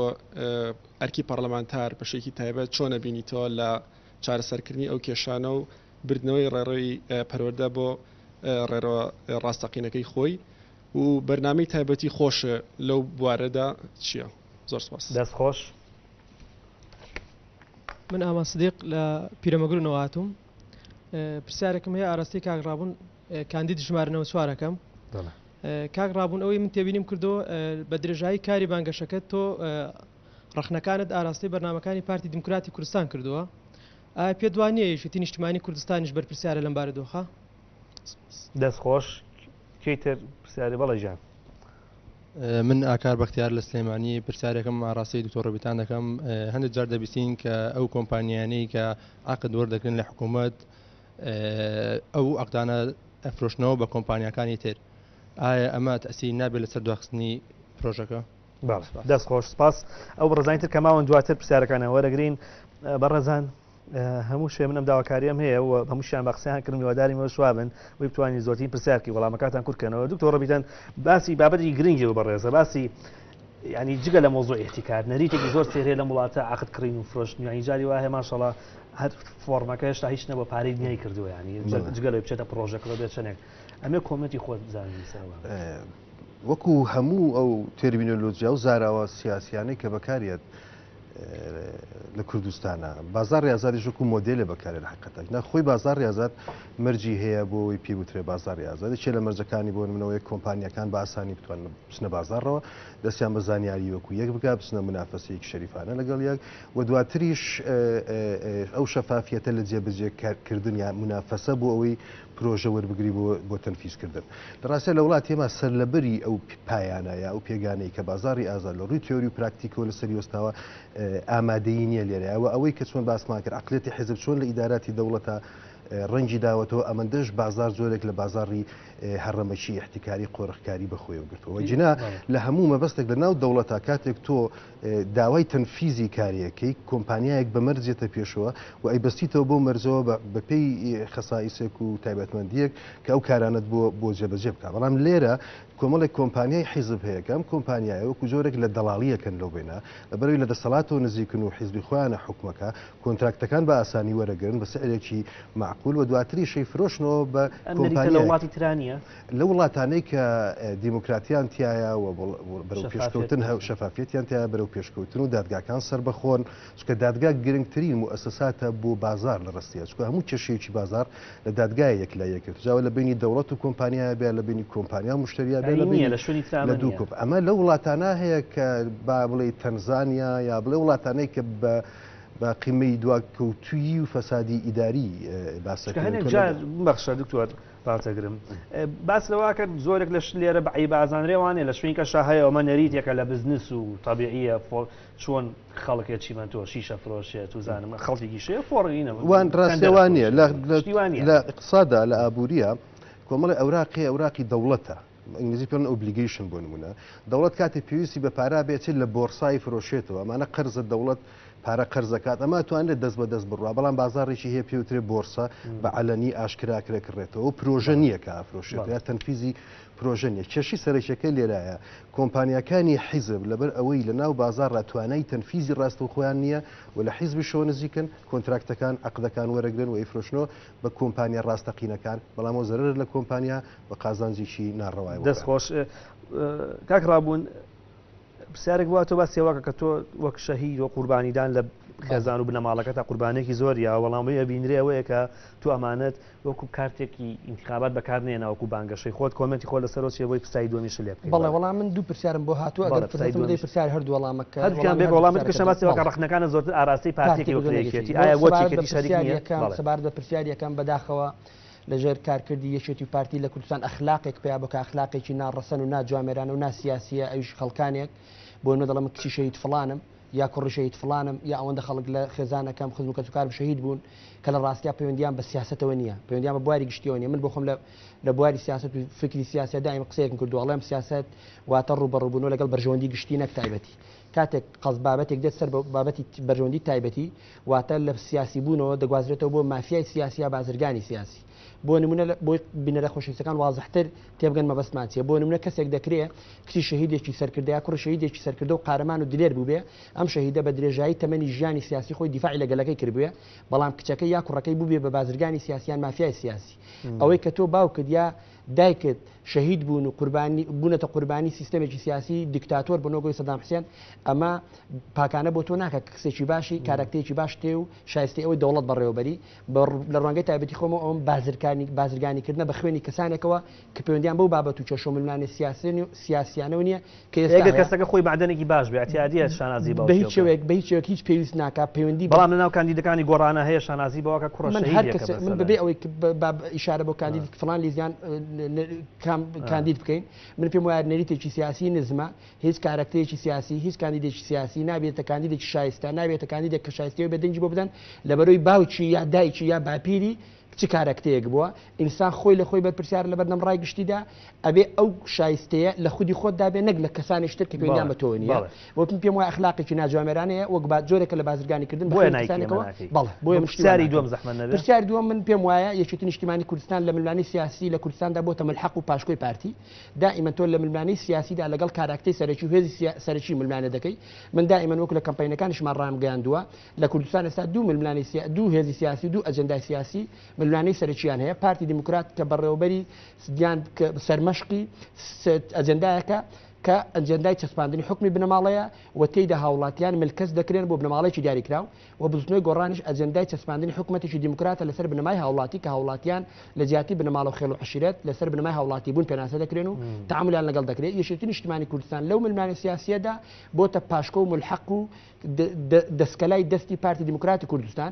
ئەرکی پەڕلەمانتار بە شێوەیەکی تایبەت چۆن ئەبینیتەوە لە چارەسەرکردنی ئەو کێشانە و بردنەوەی ڕێڕەوی پەروەردە بۆ ڕێڕەوە ڕاستەقینەکەی خۆی و بەرنامەی تایبەتی خۆش لەو بوارەدا چییە؟ زۆر سپاس. دەست خۆش. من ئامان سدیق لە پیرەمەگرونەوە هاتووم پرسیارێکم هەیە ئاراستەی کاک ڕابوون کاندید ژمارە 94 ەکەم. کاک ڕابوون ئەوەی من تێبینیم کردو بە درێژایی کاری بانگەشەکەت تۆ ڕەخنەکانت ئاراستەی بەرنامەکانی پارتی دیموکراتی کوردستان کردووە ئایا پێت وا نییە یەکێتی نیشتمانی کوردستانیش بەرپرسیارە لەم بارودۆخە؟ دەست خۆش کێی تر پرسیاری بەڵێ گیان. من ئاکار بەختیار لە سلێمانی پرسیارێکم ئاڕاستەی دکتۆر ڕۆبیتان دەکەم هەندێک جار دەبیستین کە ئەو کۆمپانیانەی کە عقد وەردەگرن لە حکوومەت ئەو عقدانە ئەفرۆشنەوە بە کۆمپانیاکانی تر ئایا ئەمە تەسیری نابێت لەسەر دواخستنی پرۆژەکە؟ دەست خۆش سپاس ئەو بەڕێزانی تر کە ماون دواتر پرسیارەکانیان وەرەگرین بەڕێزان هەموو شوێ منم داواکاریەم هەیە و هەمووشیان بە قسەیان کردم هیوادارین ئێوەش وابن وی بتوانین زۆرترین پرسیارکی وەڵامەکاتان کورتکەنەوە دکتۆر ڕەبیتان باسی بابەتی گرنگی و بەڕێزە باسی ینی جگە لە مۆزۆ احتیکار نەریتێکی زۆر سێرێ لەم وڵاتە عقد کڕین و فرۆشتن ینی جاری وایە ماشەڵا هەر فۆرمەکە هێشتا هیچ نەبووە پارەی دنیای کردووە ینی جگە لەوەی بچێتە پرۆژەکەەوە بێت چەندێک ئەمێ comment ی خۆت بزانین سەرەوە. وەکو هەموو ئەو تێرمینۆلۆجیا و زاراوە سیاسیانەی کە بەکاریەت لە کوردستانە بازاڕی ئازادیش وەکو مۆدێلێ بەکارێ لە حقیقەتە نا خۆی بازاڕی ئازاد مەرجی هەیە بۆ ئەوەی پێی وترێ بازاڕی ئازاد یەکێ لە مەرجەکانی بۆ نمونەوەی کۆمپانیاکان بە ئاسانی بتوانن بچنە بازاڕەوە دەستیان بە زانیاری وەکو یەک بگا بچنە منافەسەیەکی شەریفانە لەگەڵ یەک و دواتریش ئەو شەفافیەتە لە جێبەجێکردن یا منافەسە بۆ ئەوەی پرۆژە وەربگری بۆ بۆ تەنفیزکردن. لە ڕاستیا لە وڵاتی ئێمە سەرلەبەری ئەو پایانە یا ئەو پێگانەی کە بازاڕی ئازاد لە ڕووی تیۆری و پراکتیکەوە لەسەری وەستاوە ئامادەیی نییە لێرەیا و ئەوەی کە چۆن باسمان کرد عەقڵیەتی حیزب چۆن لە ئیداراتی دەوڵەتە ڕەنگی داوەتەوە ئەمەندەش بازاڕ جۆرێک لە بازاڕی هەڕەمەکی ئیحتیکاری قۆرخکاری بەخۆیەوە گرتووە جنا لە هەموو مەبەستێک لە ناو دەوڵەتە کاتێک تۆ داوای تەنفیزی کارێکەی کۆمپانیایەک بە مەرج دێتە پێشەوە و ئەیبەستیتەوە بەو مەرجەوە بە پێی خەسائیسێک و تایبەتمەندییەک کە ئەو کارانەت بۆ بۆ جێبەجێ بکا بەڵام لێرە کۆمەڵێک کۆمپانیای حیزب هەیە کە ئەم کۆمپانیایە وەکو جۆرێک لە دەڵاڵییەکەن لەو بەینە لەبەرئەوەی لە دەسەڵاتەوە نزیکن و حیزبی خۆیانە حوکمەکە کۆنتراکتەکان بە ئاسانی وەرەگرن بە سعرێکی مەعقول و دواتریش ئەیفرۆشنەوە بە ئەم نەریتە لە کۆمپانیایەک. وڵاتی ترا نییە؟ لەو وڵاتانەی کە دیموکراتیان تیایە و بەرەو پێشکەوتن شەفافیەتیان تیایە بەرەو پێشکەوتن و دادگاکان سەربەخۆن چونکە دادگا گرنگترین موئەسەساتە بۆ بازار لە ڕاستیا چونکە هەموو کێشەیەکی بازار لە دادگایە یەکلایی ئەکرێت جا لە بینی دەوڵەت و کۆمپانیا بێ لە بینی کۆمپانیا و مشتەریا بێ لە بینی لە شوێنی ترا لە دوو کۆپ ئەمە لەو وڵاتانە هەیە کە با بڵێ تەنزانیا یا بڵێ وڵاتانەی کە بە بە قیمەی دواکەوتوویی و فەسادی ئیداری باسەکە هەنێک جار بەخشە دکتۆر ڕاتەگرم باس لەوە کەن زۆرێک لە شت لێرە بە عەیب ئازانرێ وانە لە شوێنی کەشا هەیە ئەمە نەریتێکە لە بزنس و تەبیعیە فۆ چۆن خەڵکێ چیمەنتۆ شیشە فرۆشێت و زانم خەڵکێکی شێ فۆڕینە وان ڕاستێ وان نییە لە لە اقتصادا لە ئابووریە کۆمەڵی ئەوراقی ئەوراقی دەوڵەتە ئینگلیزی پێڵن obligation بۆ نمونە دەوڵەت کاتێ پێویستی بە پارە بێت لە بۆرسای فرۆشێتەوە ئەمانە قەرزە دەوڵەت پارە قەرز ئەکات ئەمە ئەتوانرێت دەست بە دەست بڕوا بەڵام بازاڕێکی هەیە پێی وترێ بۆرسە بە عەلەنی ئاشکرا کرێ کڕێتەوە و پرۆژە نییە کە ئافرۆشێت یا تەنفیزی پرۆژە نییە کێشی سەرەکیەکە لێرایە کۆمپانیاکانی حیزب لەبەر ئەوەی لە ناو بازاڕا توانای تەنفیزی ڕاستەوخۆیان نییە و لە حیزبیشەوە نزیکن کۆنتراکتەکان عەقدەکان وەرەگرن و ئەیفرۆشنەوە بە کۆمپانیا ڕاستەقینەکان بەڵام ئەو زەرەرە لە کۆمپانیا بە قازانجێکی ناڕەوای دەست خۆش کاک ڕابوون پرسیارێک بووە تۆ باسی ئەوە کە تۆ وەک شەهید و قوربانیدان لە خێزان و بنەماڵەکە تا قوربانێکی زۆر یا وەڵامی ئەبینرێ ئەوەیە کە تۆ ئەمانەت وەکو کارتێکی ئینتخابات بەکار نێنا وەکو بانگەشەی خۆت comment ی خۆ لەسەرەوە چیە بۆی پرسیاری دووەمیش لێ بکەین. بەڵێ وەڵام من دوو پرسیارم بۆ هاتووە ئەگەر فرسەتم بدەی پرسیار هەردوو وەڵامەکە هەردووکیان بێ وەڵامت بکەشە باسی وەکە ڕەخنەکانە زۆرتر ئاراستەی پارتێکی وەک یەکێتی ئایا بۆ یەکێتی شەریک نییە؟ سەبارەت بە پرسیاری یەکەم بەداخەوە لەژێر کارکردی یەکێتی و پارتی لە کوردستان ئەخلاقێک پەیا بوو کە ئەخلاقێکی ناڕەسەن و ناجوامێرانە و ناسیاسییە ئەویش خەڵکانێک بۆ نمونە دەڵێن من کچی شەهید فڵانم یا کوڕی شەهید فڵانم یا ئەوەندە خەڵک لە خێزانەکەم خزم و کەسوکارم شەهید بوون کە لە ڕاستیا پەیوەندیان بە سیاسەتەوە نییە پەیوەندیان بە بواری گشتیەوە نییە من بۆ خۆم لە لە بواری سیاسەت و فکری سیاسە دایم قسەیەکم کردووە ئەڵێم سیاسەت واتە ڕووبەڕووبوونەوە لەگەڵ بەرژەوەندی گشتی نەک تایبەتی کاتێک قەز بابەتێک دێت سەر بە بابەتی بەرژەوەندی تایبەتی واتە لە سیاسی بوونەوە دەگوازرێتەوە بۆ مافیای سیاسی یا بازرگانی سیاسی. بۆ نمونە بۆی بینەرە خۆشەویستەکان وازحتر تێبگەن مەبەستمان چیە. بۆ نمونە کەسێک دەکرێ کچی شەهیدێکی سەرکردە یا کوڕی شەهیدێکی سەرکردە و قارەمان و دلێر بووبێ، ئەم شەهیدە بە درێژایی تەمەنی ژیانی سیاسی خۆی دیفاعی لە گەلەکەی کردبوێ، بەڵام کچەکەی یا کوڕەکەی بووبێ بە بازرگانی سیاسی یان مافیای سیاسی. ئەوەی کە تۆ باوکت یا. دایکت شەهید بوون و قوربانی بوونەتە قوربانی سیستەمێکی سیاسی دیکتاتۆر بۆ نۆگۆی سەدام حسێن ئەمە پاکانە بۆ تۆ ناکە کەسێکی باشی کارەکتەرێکی باش تێ و شایستەی ئەوەی دەوڵەت بەڕێوەبەری لە ڕوانگەی تایبەتی خۆمەوە ئەوم بازرکانی بازرگانیکردنە بە خوێنی کەسانێکەوە کە پەیوەندیان بەو بابەت و کێشە و ململانێ سیاسیانەوە نییە کە ئێستا ئەگەر کەسەکە خۆی مەعدەنێکی باش بێ ئیعتیادییە شانازی بە بە هیچ شێوەیەک بە هیچ شێوەیەک هیچ پێویست ناکا پەیوەندی بەڵام لەناو کاندیدەکانی گۆڕانە هەیە شانازی بەوە کە کوڕە من هەر شەهیدێکە کەسێک من مەسەلەن. بەبێ ئەوەی کە بە ئیشارە بۆ کاندید فڵان لیزیان کام کاندید بکەین من پێم وایە نەریتێکی سیاسی نزمە هیچ کارەکتەرێکی سیاسی هیچ کاندیدێکی سیاسی نابێتە کاندیدێکی شایستە نابێتە کاندیدێک کە شایستەیە بێ دەنگی بۆ بدەن لەبەرەوەی باوکی یا دایکی یا باپیری چ کارەکتەیەک بووە؟ ئینسان خۆی لە خۆی بەرپرسیارە لەبەردەم ڕای گشتیدا، ئەبێ ئەو شایستەیە لە خودی خۆتدا بێ نەک لە کەسانێکی تر کە پەیوەندیان بە تۆوە نییە. بۆ من پێم وایە ئەخلاقێکی ناجوامێرانەیە وەک با جۆرێکە لە بازرگانیکردن بە بۆیە خوێنی نایکەی ئەمە کەسانێکەوە. ناکەی. بەڵێ بۆیە من شتی وا پرسیاری ناکەم. دووەم زەحمەت نەبێ؟ پرسیاری دووەم من پێم وایە یەکێتی نیشتیمانی کوردستان لە ململانێی سیاسی لە کوردستاندا بۆتە ملحەق و پاشکۆی پارتی. دائیمەن تۆ لە ململانێی سیاسیدا لەگەڵ کاراکتەی سەرەکی و هێزی سەرەکی ململانێ دەکەی. من دائیمەن وەکو لە کەمپەینەکانیشمان ڕامگەیاندووە لە کوردستان ئێستا دوو ململانێی سیا دوو هێزی سیاسی و دوو ئەجێندای سیاسی ململانێی سەرەکییان هەیە، پارتی دیموکرات کە بەڕێوەبەری یان سەرمەشقی ئەجێندایەکە کە ئەجێندای چەسپاندنی حوکمی بنەماڵەیە و تێیدا هاوڵاتیان ملکەچ دەکرێن بۆ بنەماڵەیەکی دیاریکراو و بزوتنەوەی گۆڕانیش ئەجێندای چەسپاندنی حکومەتێکی دیموکراتە لەسەر بنەمای هاوڵاتی کە هاوڵاتیان لە جیاتی بنەماڵە و خێڵ و عەشیرەت لەسەر بنەمای هاوڵاتیبوون پێناسە دەکرێن و تەعامولیان لەگەڵ دەکرێت. یەکێتی نیشتیمانی کوردستان لەو ململانێ سیاسییەدا بۆتە پاشکۆ و مولحەق و دەسکەلای دەستی پارتی دیموکراتی کوردستان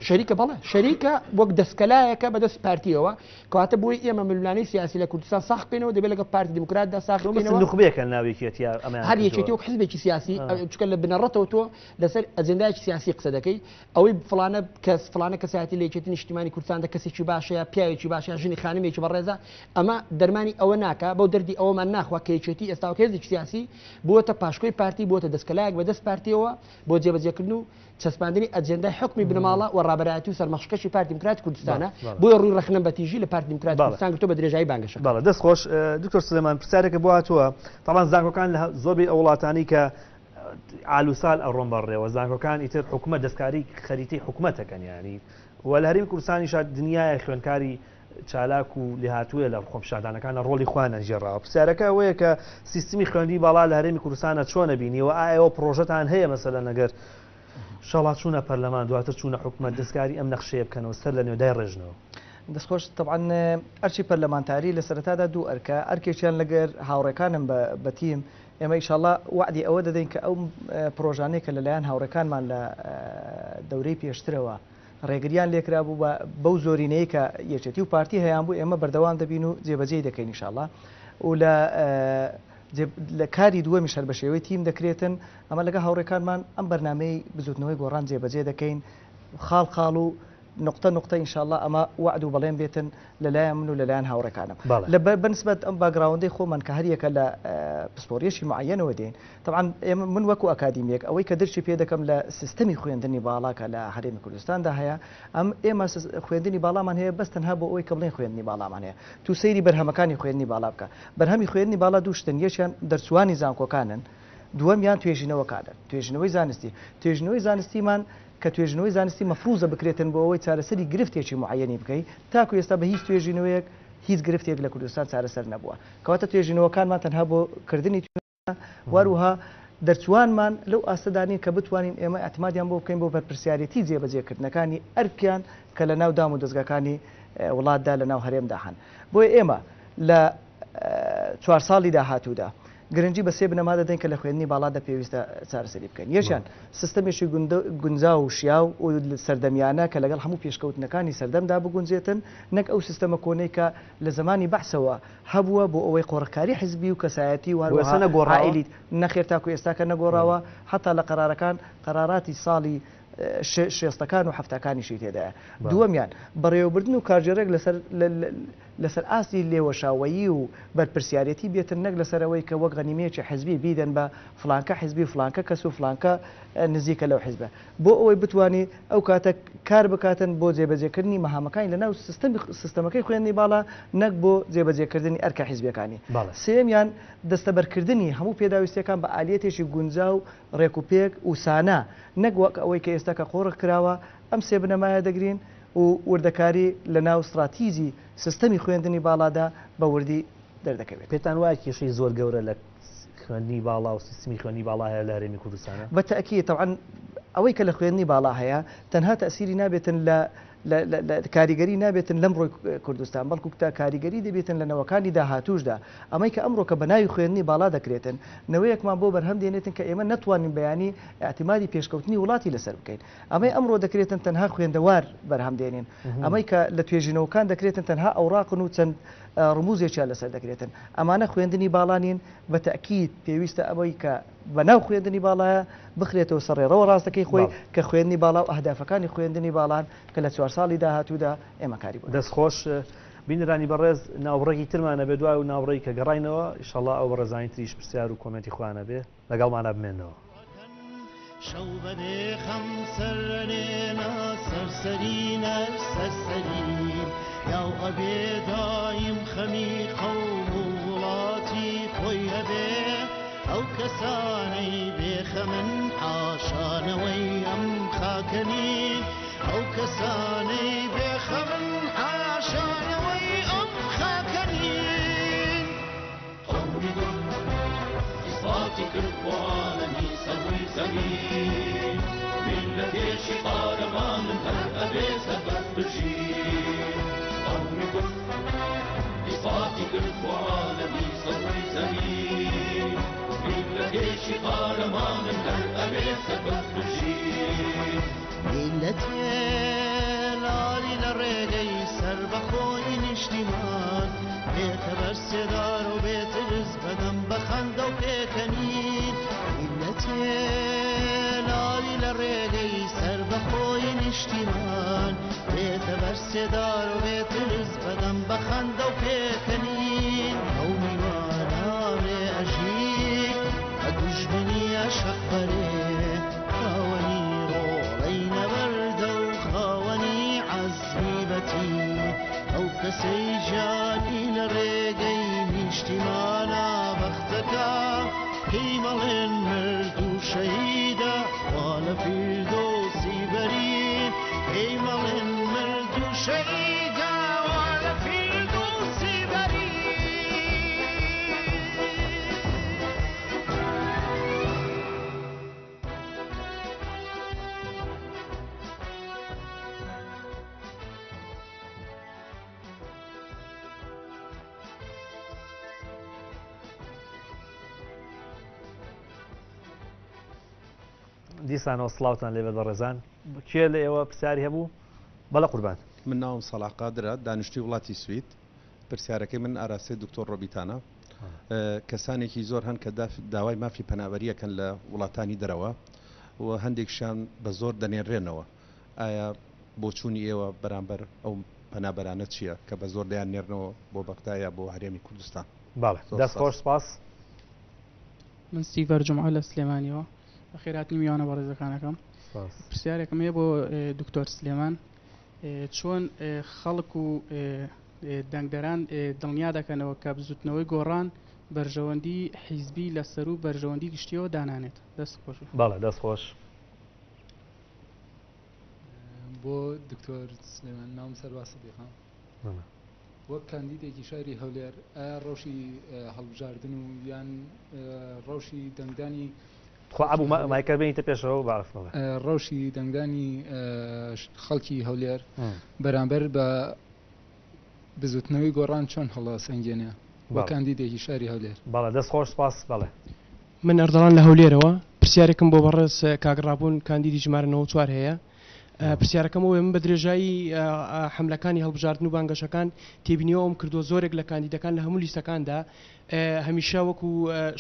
شەریکە بەڵێ شەریکە وەک دەسکەلایەکە بە دەست پارتیەوە کەواتە بۆی ئێمە ململانەی سیاسی لە کوردستان ساخ بکەینەوە دەبێت لەگەڵ پارتی دیموکراتدا ساخ بکەینەوە نخبەیەکە ناوێکێتی هەر یەکێتی وەک حزبێکی سیاسی چونکە لە بنەڕەتەوە تۆ لەسەر ئەجندایەکی سیاسی قسە دەکەی ئەوەی فڵانە کەس فڵانە کەسایەتی لە یەکێتی نیشتیمانی کوردستاندا کەسێکی باشە یا پیاوێکی باشە یا ژنی خانمێکی بەڕێزە ئەمە دەرمانی ئەوە ناکا بەو دەردی ئەوەمان ناخوا کە یەکێتی ئێستا وەک هێزێکی سیاسی بووەتە پاشکۆی پارتی بووەتە دەستکەلایەک بە دەست پارتیەوە بۆ جێبەجێکردن و چەسپاندنی ئەجێندای حوکمی بنەماڵە و ڕابەرایەتی و سەرمەشقکەشی پارتی دیموکراتی کوردستانە بۆیە ڕووی ڕەخنەم بە تیژی لە پارتی دیموکراتی کوردستان گرتووە بە درێژایی بانگەشەکە. بەڵێ دەست خۆش دکتۆر سلێمان پرسیارێکە بۆ هاتووە تاوان زانکۆکان لە زۆربەی ئەو وڵاتانی کە ئالوسال ئەڕۆن بەڕێوە زانکۆکان ئیتر حکومەت دەستکاری خەریتەی حکومەتەکەن یانی و لە هەرێمی کوردستانیشا دنیایە خوێندکاری چالاک و لێهاتوویە لە خۆپیشاندانەکانە ڕۆڵی خۆیان ئەگێڕاوە پرسیارەکە ئەوەیە کە سیستمی خوێندنی باڵا لە هەرێمی کوردستانە چۆنە بینیوە ئایا ئێوە پڕۆژەتان هەیە مەسەلەن ئەگەر شەڵا چوونە پەرلەمان دواتر چوونە حکومەت دەستکاری ئەم نەخشەیە بکەنەوە سەر لە نوێ دایڕێژنەوە؟ دەستخۆش تەبعەن ئەرکی پەرلەمانتاری لە سەرەتادا دوو ئەرکە ئەرکێکیان لەگەر هاوڕێکانم بە تیم ئێمە ئیشاڵا وەعدی ئەوە دەدەین کە ئەو پڕۆژانەی کە لەلایەن هاوڕێکانمان لە دەورەی پێشترەوە ڕێگریان لێکرابوو بە بەو زۆرینەی کە یەکێتی و پارتی هەیان بوو ئێمە بەردەوام دەبین و جێبەجێی دەکەین ئیشاڵا و لە لە کاری دووەمیش هەر بە شێوەی تیم دەکرێتن ئەمە لەگە هاوڕێکانمان ئەم بەرنمەی بزوتنەوەی گۆڕان جێبەجێ دەکەین خاڵ خاڵ و نوقتە نوقتە ان شاء اللە ئەمە وەعد و بەڵێن بێتن لەلایەن من و لەلایەن هاوڕێکانم بەڵێ. لە بەنسبەت ئەم background ەی خۆمان کە هەریەکە لە پسپۆریەکی معەنەوە دێین تەبعەن ئێمە من وەکو ئەکادیمیەک ئەوەی کە درکی پێ دەکەم لە سیستەمی خوێندنی باڵا کە لە هەرێمی کوردستاندا هەیە ئەم ئێمە خوێندنی باڵامان هەیە بەس تەنها بۆ ئەوەی کە بڵێن خوێندنی باڵامان هەیە تو سەیری بەرهەمەکانی خوێندنی باڵا بکە بەرهەمی خوێندنی باڵا دوو شتن یەکیان دەرچووانی زانکۆکانن دووەمیان توێژینەوەکانن توێژینەوەی زانستی توێژینەوەی زانستیمان کە توێژینەوەی زانستی مەفروزە بکرێتن بۆ ئەوەی چارەسەری گرفتێکی موعەیەنی بکەی، تاکو ئێستا بە هیچ توێژینەوەیەک هیچ گرفتێک لە کوردستان چارەسەر نەبووە. کەواتە توێژینەوەکانمان تەنها بۆ کردنی توێژینەوە و هەروەها دەرچووانمان لەو ئاستەدا نین کە بتوانین ئێمە ئیعتمادیان بۆ بکەین بۆ بەرپرسیارێتی جێبەجێکردنەکانی ئەرکیان کە لە ناو دام و دەزگاکانی وڵاتدا لە ناو هەرێمدا هەن. بۆیە ئێمە لە چوار ساڵی داهاتوودا گرنگی بە سێ بنەما دەدەین کە لە خوێندنی باڵادا پێویستە چارەسەری بکەین. یەکیان سیستەمێکی گونجاو و شیاو و سەردەمیانە کە لەگەڵ هەموو پێشکەوتنەکانی سەردەمدا بگونجێتن، نەک ئەو سیستەمە کۆنەی کە لە زەمانی بەعسەوە هەبووە بۆ ئەوەی قۆرخکاری حزبی و کەسایەتی و هەروەها عائیلی نەخێر تاکو ئێستاکە نەگۆڕاوە، حەتا لە قەرارەکان قەراراتی ساڵی شێستەکان و حەفتاکانیشی تێدایە. دووەمیان بەڕێوەبردن و کارگێڕێک لەسەر لەسەر ئاستی لێوەشاوەیی و بەرپرسیارێتی بێتن نەک لەسەر ئەوەی کە وەک غەنیمەیەکی حزبی بیدەن بە فڵانکە حزبی و فڵانکە کەس و فڵانکە نزیکە لەو حزبە بۆ ئەوەی بتوانی ئەو کاتە کار بکاتن بۆ جێبەجێکردنی مەهامەکانی لەناو سیستەمی سیستەمەکەی خوێندنی باڵا نەک بۆ جێبەجێکردنی ئەرکە حزبیەکانی. سێیەمیان دەستەبەرکردنی هەموو پێداویستیەکان بە ئالیەتێکی گونجاو ڕێک و پێک و سانا نەک وەک ئەوەی کە ئێستا کە قۆرخ کراوە ئەم سێ بنەمایە دەگرین. و وردەکاری لە ناو ستڕاتیجی سیستەمی خوێندنی باڵادا بە وردی دەردەکەوێت. پێتان وایە کێشەی زۆر گەورە لە خوێندنی باڵا و سیستمی خوێندنی باڵا هەیە لە هەرێمی کوردستانا؟ بە تەئکید، تەبعەن ئەوەی کە لە خوێندنی باڵا هەیە تەنها تەئسیری نابێتن لە کاریگەری نابێتن لەمڕۆی کوردستان بەڵکو تا کاریگەری دەبێتن لە نەوەکانی داهاتووشدا ئەمەی کە ئەمڕۆ کە بە ناوی خوێندنی باڵا دەکرێتن نەوەیەکمان بۆ بەرهەم دێنێتن کە ئێمە نەتوانین بەیانی ئیعتیمادی پێشکەوتنی وڵاتی لەسەر بکەین ئەمەی ئەمڕۆ دەکرێتن تەنها خوێندەوار بەرهەم دێنین ئەمەی کە لە توێژینەوەکان دەکرێتن تەنها ئەوراقن و چەند ڕموزێکیان لەسەر دەکرێتن ئەمانە خوێندنی باڵا نین بە تەئکید پێویستە ئەوەی کە بە ناو خوێندنی باڵایە بخرێتەوە سەر ڕێڕەوە ڕاستەکەی خۆی کە خوێندنی باڵا و ئەهدافەکانی خوێندنی باڵان کە لە چوار ساڵی داهاتوودا ئێمە کاری بۆ دەکەین. دەست خۆش. بینەرانی بەڕێز ناوبڕێکی ترمان ئەبێ دوای ئەو ناوبڕەی کە گەڕاینەوە ئیشەڵا ئەو بەڕێزانی تریش پرسیار و کۆمێنتی خۆیان ئەبێ لەگەڵمانا بمێننەوە. شەو بە بێ خەم سەرەنێنە سەرسەری نەر سەرسەری یاو ئەبێ دایم خەمی قەوم و وڵاتی خۆی هەبێ ئەو کەسانەی بێ خەمن حاشانەوەی ئەم خاکە نین ئەو کەسانەی بێ خەمن حاشانەوەی ئەم خاکە نین. قەومی کورد ئیسپاتی کرد بۆ عالەمی سەر ڕووی زەمین میللەتێکی قارەمانن هەر ئەبێ سەربەرز بژین قەومی کورد ئیسپاتی کرد بۆ عالەمی سەر ڕووی زەمین میللەتێکی قارەمانن هەر ئەبێ سەربەرز بژین. میللەتێ لاری لە ڕێگەی سەربەخۆی نیشتیمان بێتە بەر سێدار و بێ ترس بەدەم بە خەندە و پێکەنین میللەتێ لاوی لە ڕێگەی سەربەخۆی نیشتیمان بێتە بەر سێدار و بێ ترس بەدەم بە خەندە و پێکەنین ئەو میوانانێ ئەژی بە دوژمنی ئەشق بەرێ خاوەنی ڕۆڵەی نەبەردە و خاوەنی عەزمی بەتین ئەو کەسەی ژیانی لە ڕێگەی نیشتیمانا بەختەکا پێی مەڵێن مرد و شەهیدە وا لە فیردۆسی بەرین پێی مەڵێن مرد و شەهیدە وا لە فیردۆسی بەرین. دیسانەوە سڵاوتان لێبێت بەڕێزان کێ لە ئێوە پرسیاری هەبوو بەڵێ قوربان. من ناوم سەڵاح قادرە دانیشتوی وڵاتی سوید پرسیارەکەی من ئاراستەی دکتۆر ڕۆبیتانە کەسانێکی زۆر هەن کە داوای مافی پەنابەری ئەکەن لە وڵاتانی دەرەوە و هەندێکشیان بە زۆر دەنێررێنەوە ئایا بۆچوونی ئێوە بەرامبەر ئەو پەنابەرانە چییە کە بە زۆر دەیاننێرنەوە بۆ بەغدا یا بۆ هەرێمی کوردستان؟ بەڵێ زۆر دەست سپاس. خۆش سپاس. من ستیڤەر جومعە لە سلێمانیەوە بەخێرهاتنی میوانە بەڕێزەکان ئەکەم. سپاس. پرسیارێکم هەیە بۆ دکتۆر سلێمان چۆن خەڵک و دەنگدەران دڵنیا دەکەنەوە کە بزوتنەوەی گۆڕان بەرژەوەندی حیزبی لە سەروو بەرژەوەندی گشتیەوە دانانێت؟ دەست خۆش بێ. بەڵێ دەست خۆش. بۆ دکتۆر سلێمان ناوم سەرباز سدیقە وەک کاندیدێکی شاری هەولێر ئایا ڕەوشی هەڵبژاردن و یان ڕەوشی دەنگدانی خوا ئەبوو مایکە بێنیتە پێشەوە بارف بڵێ ڕەوشی دەنگدانی خەڵکی هەولێر بەرامبەر بە بزوتنەوەی گۆڕان چۆن هەڵەسەنگێنێ وەک کاندیدێکی شاری هەولێر؟ بەڵێ دەست خۆش سپاس بەڵێ. من ئەردەڵان لە هەولێرەوە پرسیارێکم بۆ بەڕێز کاک ڕابوون کاندیدی ژمارە 94 هەیە پرسیارەکەم ئەوەیە من بە درێژایی حەملەکانی هەڵبژاردن و بانگەشەکان تێبینیەوەم کردووە زۆرێک لە کاندیدەکان لە هەموو لیستەکاندا هەمیشە وەکو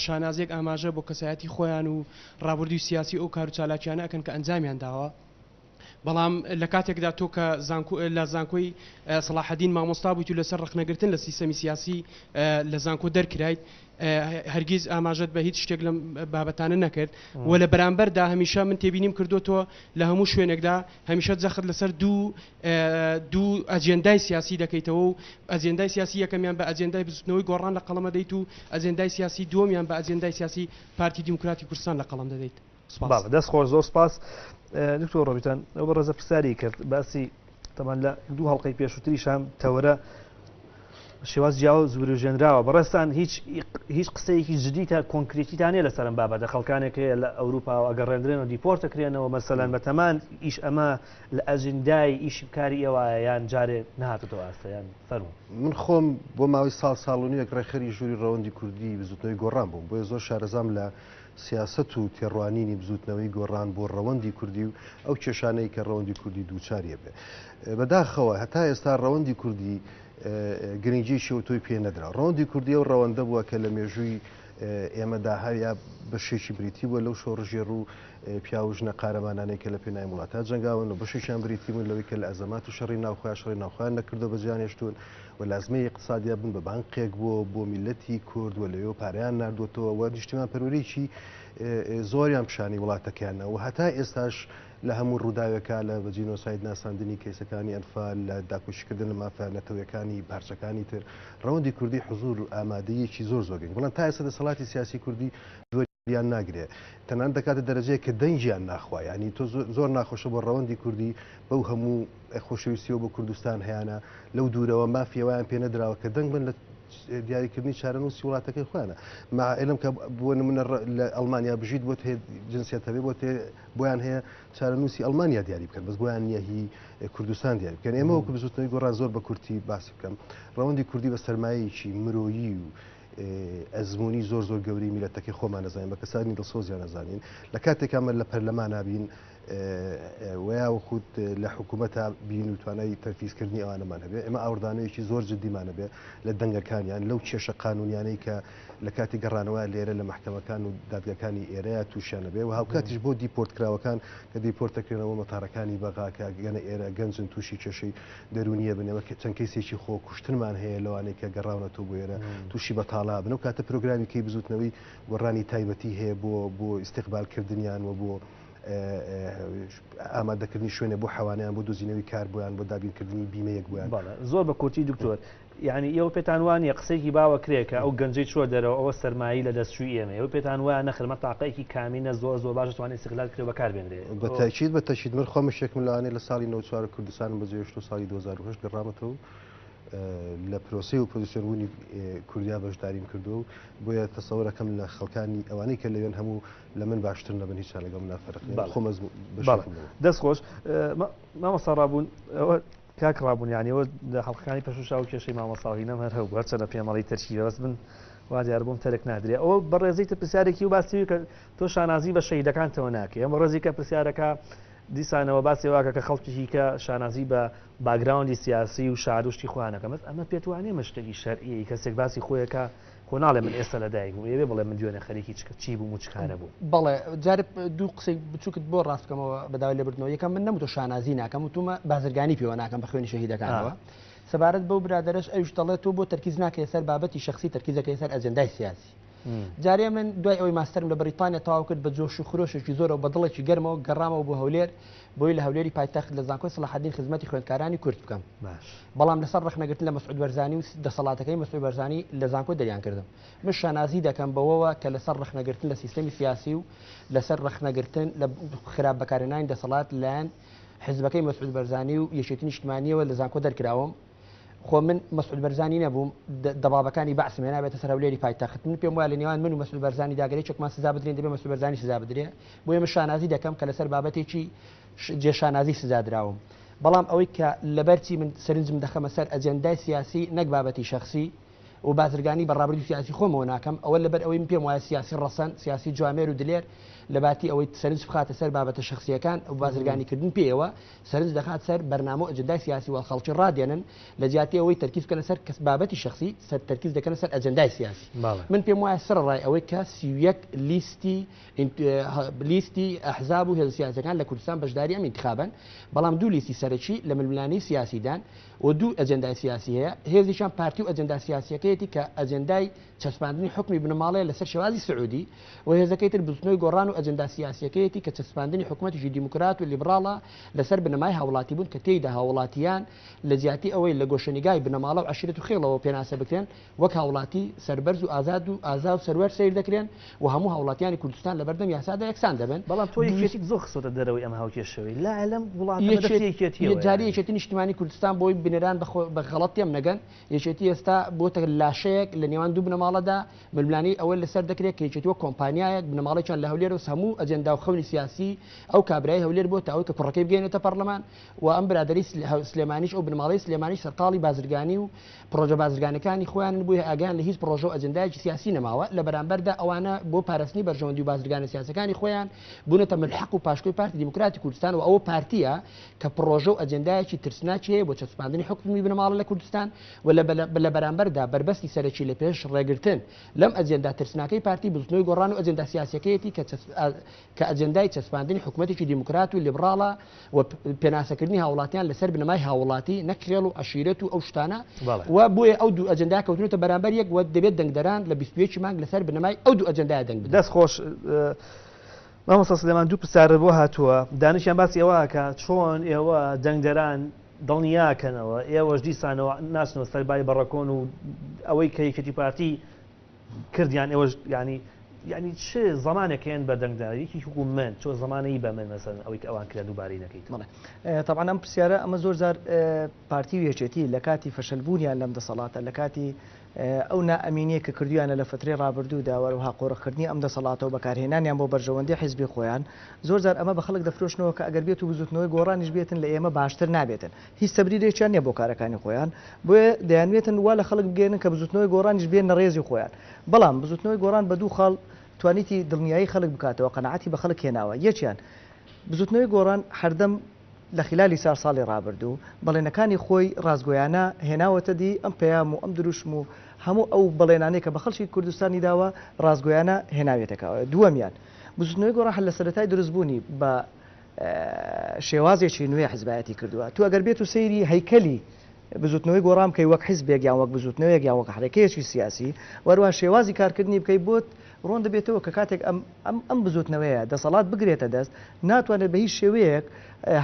شانازیەک ئاماژە بۆ کەسایەتی خۆیان و ڕابردووی سیاسی ئەو کار و چالاکیانە ئەکەن کە ئەنجامیان داوە بەڵام لە کاتێکدا تۆ کە زانکۆ لە زانکۆی سەڵاحەدین مامۆستا بوویت و لەسەر ڕەخنەگرتن لە سیستەمی سیاسی لە زانکۆ دەرکرایت هەرگیز ئاماژەت بە هیچ شتێک لەم بابەتانە نەکرد و لە بەرامبەردا هەمیشە من تێبینیم کردو تۆ لە هەموو شوێنێکدا هەمیشە جەخت لەسەر دوو دوو ئەجێندای سیاسی دەکەیتەوە و ئەجێندای سیاسی یەکەمیان بە ئەجێندای بزوتنەوەی گۆڕان لە قەڵەمە دەیت و ئەجێندای سیاسی دووەمیان بە ئەجێندای سیاسی پارتی دیموکراتی کوردستان لە قەڵەم دەدەیت. سپاس. بەڵێ دەست خۆش زۆر سپاس دکتۆر ڕۆبیتان ئەو بەڕێزە پرسیاری کرد باسی تەبعەن لە دوو هەڵقەی پێشووتریشان تەوەرە شێواز جیاواز وروژێنراوە بەڕێزتان هیچ هیچ قسەیەکی جدی تا کۆنکرێتیتان نیە لەسەر ئەم بابەتە خەڵکانێک هەیە لە ئەوروپاوە ئەگەڕێندرێن و دیپۆرت ئەکرێنەوە مەسەلەن بەتەمان ئیش ئەمە لە ئەجندای ئیشی کاری ئێوایە یان جارێ نەهاتۆتەوە ئاستە یان فەرموو. من خۆم بۆ ماوەی ساڵ ساڵ و نیوێک ڕێکخەری ژووری ڕەوەندی کوردی بزووتنەوەی گۆڕان بووم بۆیە زۆر شارەزام لە سیاسەت و تێڕوانینی بزووتنەوەی گۆڕان بۆ ڕەوەندی کوردی و ئەو کێشانەی کە ڕەوەندی کوردی دووچاری ئەبێ. بەداخەوە هەتا ئێستا ڕەوەندی کوردی گرنگیی ئەوتۆی پێ نەدرا. ڕەوەندی کوردی ئەو ڕەوەندە بووە کە لە مێژووی ئێمەدا هەیە بەشێکی بریتی بووە لەو شۆڕشگێڕ و پیاو و ژنە قارەمانانەی کە لە پێناوی وڵاتە جەنگاون و بەشێکیان بریتی بوون لەوەی کە لە ئەزەمات و شەڕی ناوخۆیان شەڕی ناوخۆیان نەکردو بەجێیان هێشتوون و لە ئەزمەی ئیقتسادیا بوون بە بانقێک بۆ بۆ میللەتی کورد و لەوێوە پارەیان ناردووەتەوە و نیشتیمانپەروەریی زۆریان پیشانی وڵاتەکەیان و هەتا ئێستاش لە هەموو ڕووداوێکا لە بە جینۆساید ناساندنی کەیسەکانی ئەنفال لە داکۆکیکردن لە مافە نەتەوەیەکانی پارچەکانی تر ڕەوەندی کوردی حزوور و ئامادەییەکی زۆر زۆر گرنگ بەڵام تا ئێستا دەسەڵاتی سیاسی کوردی دووریان ناگرێ تەنانەت دەکاتە دەرەجەیەک کە دەنگیان ناخوا یانی تۆ زۆر ناخۆشە بۆ ڕەوەندی کوردی بەو هەموو خۆشەویستیەوە بۆ کوردستان هەیانە لەو دوورەوە مافی ئەویان پێ نەدراوە کە دەنگ بن لە دیاریکردنی چارەنووسی وڵاتەکەی خۆیانە مع علم کە بۆ نمونە لە ئەڵمانیا بژیت بۆت هەیە جنسیەت هەبێ بۆت هەیە بۆیان هەیە چارەنووسی ئەڵمانیا دیاری بکەن بەس بۆیان نییە هی کوردستان دیاری بکەن ئێمە وەکو بزوتنەوەی گۆڕان زۆر بە کورتی باسی بکەم ڕەوەندی کوردی بە سەرمایەیەکی مرۆیی و ئەزموونی زۆر زۆر گەورەی میلەتەکەی خۆمان ئەزانین بە کەسانی دڵسۆزیان ئەزانین لە کاتێکا ئەمە لە پەرلەمانا بین ویا وەخود لە حکوومەتە بین و توانای تەنفیزکردنی ئەوانەمان هەبێ ئێمە ئاوردانەوەیەکی زۆر جدیمان هەبێ لە دەنگەکانیان لەو کێشە قانونیانەی کە لە کاتی گەڕانەوە لێرە لە مەحکەمەکان و دادگاکانی ئێرەیە تووشیان هەبێ و هاوکاتیش بۆ دیپۆرتکراوەکان کە دیپۆرت دەکرێنەوە مەتارەکانی بەغا کە گەنە ئێرە گەنجن تووشی کێشەی دەروونیە بن ئێمە چەند کەیسێکی خۆ کوشتنمان هەیە لەوانەی کە گەڕاونەتەوە بۆ ئێرە تووشی بەتاڵا بن ئەو کاتە پرۆگرامی کەی بزوتنەوەی گۆڕانی تایبەتی هەیە بۆ بۆ ئیستیقبال کردنیان و بۆ ئامادەکردنی شوێنێ بۆ حەوانەیان بۆ دۆزینەوەی کار بۆیان بۆ دابینکردنی بیمەیەک بۆیان. بەڵێ زۆر بە کورتی دکتۆر یانی ئێوە پێتان وا نییە قسەیەکی باوە کرێ کە ئەو گەنجەی چووە دەرەوە ئەوە سەرمایەی لە دەست چووی ئێمەیە ئێوە پێتان وایە نەخێر ئەمە تاقەیەکی کامینە زۆر زۆر باش دەتوانێ ئیستغلال بکرێ و بەکار بێنرێ بە تەئکید بە تەئکید من خۆم یەکێکم لەوانەی لە ساڵی 94 کوردستانم بەجێهێشت و ساڵی 2008 گەڕامەتەوە و لە پرۆسەی ئۆپۆزیسیۆن بوونی کوردیا بەشداریم کردووە و بۆیە تەسەورەکەم لە خەڵکانی ئەوانەی کە لەوێن هەموو لە من باشتر نەبن هیچیان لەگەڵ منا فەرق نییە بەڵێ خۆم ئەزموون بەڵێ بەشێکم لەوە. دەست خۆش مامۆستا ڕابوون ئەوە کاک ڕابوون یانی ئەوە لە حەڵقەکانی پێشووشا ئەو کێشەی مامۆستا و هینەم هەر هەبوو هەرچەندە پێمەڵی تەرکیبە بەس من وا دیار بۆم تەرک نادرێ ئەوە بەڕێزی تر پرسیارێکی و باسی کە تۆ شانازی بە شەهیدەکانتەوە ناکەی ئەم بەڕێزی کە پرسیارەکە دیسانەوە باسی واکە کە خەڵکێکی کە شانازی بە باگراوندی سیاسی و شار و شتی خۆیان ئەکەن بەس ئەمە پێت وانیە مە شتێکی شەرعیە کەسێک باسی خۆیەکە خۆ ناڵێ من ئێستا لەدایک بووم ئێوێ بڵێ من دوێنێ خەریکی چی بووم و چ کارە بووم. بەڵێ جارێ دوو قسەی بچووکت بۆ ڕاست بکەمەوە بە داوای لێبوردنەوە یەکەم من نەموتووە شانازی ناکەم وتومە بازرگانی پێوە ناکەم بە خوێنی شەهیدەکانەوە سەبارەت بەو برادەرەش ئەویش دەڵێت تۆ بۆ تەرکیز ناکەیە سەر بابەتی شەخسی تەرکیز دەکەیە سەر ئەجێندای سیاسی جارێ من دوای ئەوەی ماستەرم لە بەریتانیا تەواو کرد بە جۆش و خرۆشێکی زۆرەوە بە دڵێکی گەرمەوە گەڕامەوە بۆ هەولێر بۆی لە هەولێری پایتەخت لە زانکۆی سەڵاحەدین خزمەتی خوێندکارانی کورد بکەم بەڵام لەسەر ڕەخنەگرتن لە مەسعود بەرزانی و دەسەڵاتەکەی مەسعود بەرزانی لە زانکۆ دەریان کردم من شانازی دەکەم بەوەوە کە لەسەر ڕەخنەگرتن لە سیستەمی سیاسی و لەسەر ڕەخنەگرتن لە خراپ بەکارهێنانی دەسەڵات لایەن حزبەکەی مەسعود بەرزانی و یەکێتی نیشتمانیەوە لە زانکۆ دەرکراوم خۆ من مەسعود بەرزانی نەبووم دەبابەکانی بەعسم هێنابێتە سەر هەولێری پایتەخت من پێم وایە لە نێوان من و مەسعود بەرزانی دا گەر یەکێکمان سزا بدرێن دەبێ مەسعود بەرزانی سزا بدرێ بۆیە من شانازی دەکەم کە لەسەر بابەتێکی جێ شانازی سزا دراوم بەڵام ئەوەی کە لەبەرچی من سەرنجم دەخەمە سەر ئەجێندای سیاسی نەک بابەتی شەخسی و بازرگانی بە ڕابردووی سیاسی خۆمەوە ناکەم، ئەوە لەبەر ئەوەی من پێم وایە سیاسی ڕەسەن، سیاسی جوامێر و دلێر لەباتی ئەوەی سەرنج بخاتە سەر بابەتە شەخسییەکان و بازرگانیکردن پێیەوە، سەرنج دەخات سەر بەرنامە و ئەجندای سیاسی و خەڵکی ڕادێنن، لە جیاتی ئەوەی تەرکیز بکەنە سەر کەس بابەتی شەخسی، سەر تەرکیز دەکەنە سەر ئەجندای سیاسی. من پێم وایە سەرەڕای ئەوەی کە 31 لیستی لیستی ئەحزاب و هێزە سیاسیەکان لە کوردستان بەشداری ئەم ئینتخابەن، بەڵام دوو لیستی سەرەکی لە ململانێی سیاسیدان، و دوو ئەجێندای سیاسی هەیە، هێزێکیان پارتی و ئەجێندا سیاسیەکەیە. سیاسیەکەیەتی کە ئەجێندای چەسپاندنی حوکمی بنەماڵەیە لەسەر شێوازی سعودی و هێزەکەی تر بزوتنەوەی گۆڕان و ئەجێندا سیاسیەکەیەتی کە چەسپاندنی حکومەتێکی دیموکرات و لیبراڵە لەسەر بنەمای هاوڵاتیبوون کە تێیدا هاوڵاتیان لە جیاتی ئەوەی لە گۆشەنیگای بنەماڵە و عەشیرەت و خێڵەوە پێناسە بکرێن وەک هاوڵاتی سەربەرز و ئازاد و ئازا و سەروەر سەیر دەکرێن و هەموو هاوڵاتیانی کوردستان لەبەردەم یاسادا یەکسان دەبن. بەڵام تۆ یەکێتیت زۆر خستۆتە دەرەوەی ئەم هاوکێشەوەی لا لەم وڵاتە بەدەستی یەکێتیەوەیە. جاری یەکێتی نیشتیمانی کوردستان بۆی بینەران بە غەڵەت تێم نەگەن یەکێتی ئێستا بۆتە لاشەیەک لە نێوان دوو بنەماڵەدا، ململانێی ئەوە لەسەر دەکرێت کە یەکێتی وەک کۆمپانیایەک بنەماڵەیەکیان لە هەولێرە و هەموو ئەجێندا و خەونی سیاسی ئەو کابرای هەولێر بۆتە ئەوەی کە کوڕەکەی بگەیەنێتە پەڕلەمان و ئەم برادەری سلێمانیش ئەو بنەماڵەی سلێمانیش سەرقاڵی بازرگانی و پڕۆژە بازرگانەکانی خۆیانن بۆیە ئاگایان لە هیچ پڕۆژە و ئەجێندایەکی سیاسی نەماوە، لە بەرامبەردا ئەوانە بۆ پاراستنی بەرژەوەندی و بازرگانە سیاسیەکانی خۆیان بوونەتە ملحەق و پاشکۆی پارتی دیموکراتی کوردستان و ئەوە پارتیە کە پڕۆژە و ئەجێندایەکی ترسناکی هەیە بۆ چەسپاندنی حوکمی بنەماڵە لە کوردستان و لە بەرامبەردا بەربەستی سەرەکی لە پێش ڕێگرتن لەم ئەجێندا ترسناکەی پارتی بزوتنەوەی گۆڕان و ئەجێندا سیاسیەکەیەتی کە کە ئەجێندای چەسپاندنی حکومەتێکی دیموکرات و لیبڕاڵە و پێناسەکردنی هاوڵاتیان لەسەر بنەمای هاوڵاتی نەک خێڵ و عەشیرەت و ئەو شتانە و بۆیە ئەو دوو ئەجێندایە کەوتونەتە بەرامبەر یەک و دەبێت دەنگدەران لە 21 مانگ لەسەر بنەمای ئەو دوو ئەجێندایە دەنگ بدەن. دەست خۆش مامۆستا سلێمان دوو پرسیارت بۆ هاتووە دانیشیان باسی ئەوە ئەکا چۆن ئێوە دەنگدەران دڵنیاکەنەوە ئێوەش دیسانەوە ناچنەوە سەر بای بەڕەکۆن و ئەوەی کە یەکێتی پارتی کردیان ئێوەش یانی یانی چ زمانێک هێن بە دەنگدار یەکی وەکو من چۆ زمانەی بە من مەسەن ئەوەی کە ئەوان کرا دووبارەی نەکەیت بەڵێ تەبعەن ئەم پرسیارە ئەمە زۆر جار پارتی و یەکێتی لە کاتی فەشەلبوونیان لەم دەسەڵاتە لە کاتی ئەو نائەمینیە کە کردویانە لە فترەی ڕابردوودا و هەروەها قۆرخکردنی ئەم دەسەڵاتە و بەکارهێنانیان بۆ بەرژەوەندی حیزبی خۆیان زۆر جار ئەمە بە خەڵک دەفرۆشنەوە کە ئەگەر بێت و بزوتنەوەی گۆڕانیش بێتن لە ئێمە باشتر نابێتن هیچ تەبریرێکیان نیە بۆ کارەکانی خۆیان بۆیە دەیانوێتن وا لە خەڵک بگەیەنن کە بزوتنەوەی گۆڕانیش بێننە ڕێزی خۆیان بەڵام بزوتنەوەی گۆڕان بە دوو خاڵ توانیتی دڵنیایی خەڵک بکاتەوە قەناعەتی بە خەڵک هێناوە یەکیان بزوتنەوەی گۆڕان هەردەم لە خیلالی چار ساڵی ڕابردوو بەڵێنەکانی خۆی ڕاستگۆیانە هێناوەتە دی، ئەم پەیام و ئەم دروشم و هەموو ئەو بەڵێنانەی کە بە خەڵکی کوردستانی داوە ڕاستگۆیانە هێناویەتە کاوە. دووەمیان، بزوتنەوەی گۆڕان هەر لە سەرەتای دروستبوونی بە شێوازێکی نوێ حزبایەتی کردووە. تو ئەگەر بێت و سەیری هەیکەلی بزوتنەوەی گۆڕان بکەی وەک حزبێک یان وەک بزوتنەوەیەک یان وەک حەرەکەیەکی سیاسی و هەروەها شێوازی کارکردنی بکەی بۆت ڕوون دەبێتەوە کە کاتێک ئەم ئەم ئەم بزوتنەوەیە دەسەڵات بگرێتە دەست ناتوانێت بە هیچ شێوەیەک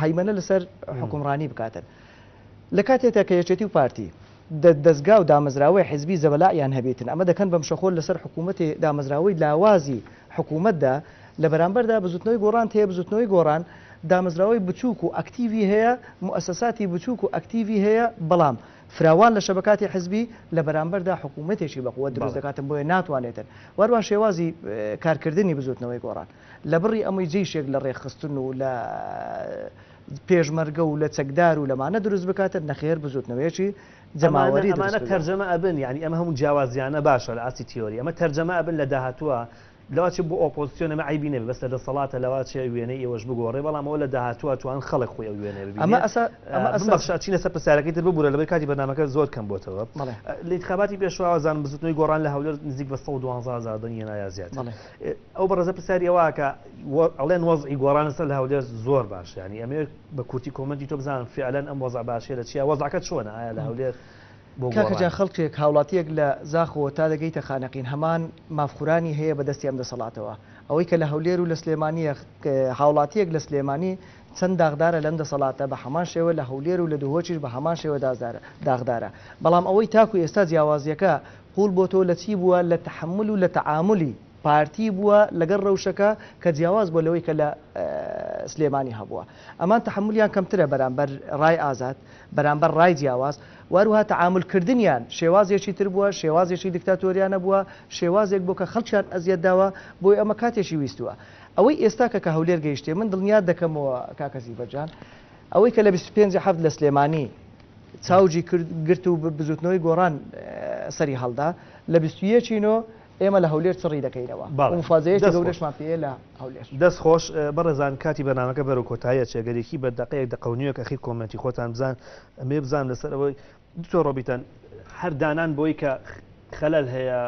هەیمەنە لەسەر حوکمڕانی بکاتن. لە کاتێکدا کە یەکێتی و پارتی دەزگا و دامەزراوەی حزبی زەبەلاحیان هەبیتن ئەمە دەکەن بە مشەخۆر لەسەر حکوومەتی دامەزراوەی لاوازی حکوومەتدا لە بەرامبەردا بزوتنەوەی گۆڕان هەیە بزوتنەوەی گۆڕان دامەزراوەی بچووک و ئەکتیڤی هەیە موئەسەساتی بچووک و ئەکتیڤی هەیە بەڵام فراوان لە شەبەکاتی حزبی لە بەرامبەردا حکوومەتێکی بە قوت دروست دەکاتن بۆیە ناتوانێتن وەروە شێوازی کارکردنی بزوتنەوەی گۆڕان لە بڕی ئەمەی جەیشێک لە ڕێکخستن و لە پێشمەرگە و لە چەکدار و لەمانە دروست بکاتن نەخێر بزوتنەوەیەکی جەماوەری دروست ئەمانە کردووە. تەرجەمە ئەبن یانی ئەمە هەموو جیاوازیانە باشە لە ئاستی تیۆری ئەمە تەرجەمە ئەبن لە داهاتووە لەواچێ بۆ ئۆپۆزسیۆن ئەمە عەیبی نەبێ بەس لە دەسەڵاتە لەواچێ وێنەی ئێوەش بگۆڕێ بەڵام ئەوە لە داهاتووە توان خەڵک خۆی ئەو وێنەیە ببینێ ئەمە ئەسا ئەمە ئەسا بمبەخشە ئەچینە سەر پرسیارەکەی تر ببورە لەبەر کاتی بەرنامەکە زۆر کەم بۆتەوە بەڵێ لە ئینتخاباتی پێشووا زانم بزوتنەوەی گۆڕان لە هەولێر نزیک بە 112 هەزار دەنگی هێنا یا زیاتر بەڵێ ئەو بەڕێزە پرسیاری ئەوە ئەکا ئەڵێن وەزعی گۆڕان لەسەر لە هەولێر زۆر باشە یانی ئەمەوێت بە کورتی کۆمێنتی تۆ بزانم فعلەن ئەم وەزع باشەیە لە چیا وەزعەکە چۆنە ئایا لە هەولێر بۆ کاکە گۆڕان؟ جان خەڵکێک هاوڵاتیەک لە زاخۆوە تا دەگەیتە خانەقین هەمان مافخورانی هەیە بە دەستی ئەم دەسەڵاتەوە ئەوەی کە لە هەولێر و لە سلێمانیە هاوڵاتیەک لە سلێمانی چەند داغدارە لەم دەسەڵاتە بە هەمان شێوە لە هەولێر و لە دهۆکیش بە هەمان شێوە داغدارە بەڵام ئەوەی تاکو ئێستا جیاوازیەکە قوڵ بۆتەوە لە چی بووە لە تەحەمول و لە تەعامولی پارتی بووە لەگەڵ رەوشەکە کە جیاواز بووە لەوەی کە لە سلێمانی هەبووە. ئەمان تەحەمولیان کەمترە بەرامبەر رای ئازاد، بەرامبەر رای جیاواز و هەروەها تەعامول کردنیان شێوازێکی تر بووە، شێوازێکی دیکتاتۆریانە بووە، شێوازێک بووە کە خەڵکیان ئەزیەت داوە، بۆیە ئەمە کاتێکی ویستووە. ئەوەی ئێستا کە کە هەولێر گەیشتێ من دڵنیات دەکەمەوە کاکە زیبەر جان ئەوەی کە لە 25 حەفت لە سلێمانی چاوگی کرد گرت و بزوتنەوەی گۆڕان سەری هەڵدا لە 21 نۆ ئێمە لە هەولێر چڕی دەکەینەوە و بەڵێ مفاجەیەکی دەست خۆش. گەورەشمان پێیە لە هەولێر. دەست خۆش بەڕێزان کاتی بەرنامەکە بەرەو کۆتایی ئەچێ گەر یەکی بە دەقەیەک دەقە و نیوێک ئەخیر کۆمێنتی خۆتان بزان ئەمەوێ بزانم لەسەر ئەوەی دکتۆر ڕۆبیتەن هەر دانان بۆی کە خەلەل هەیە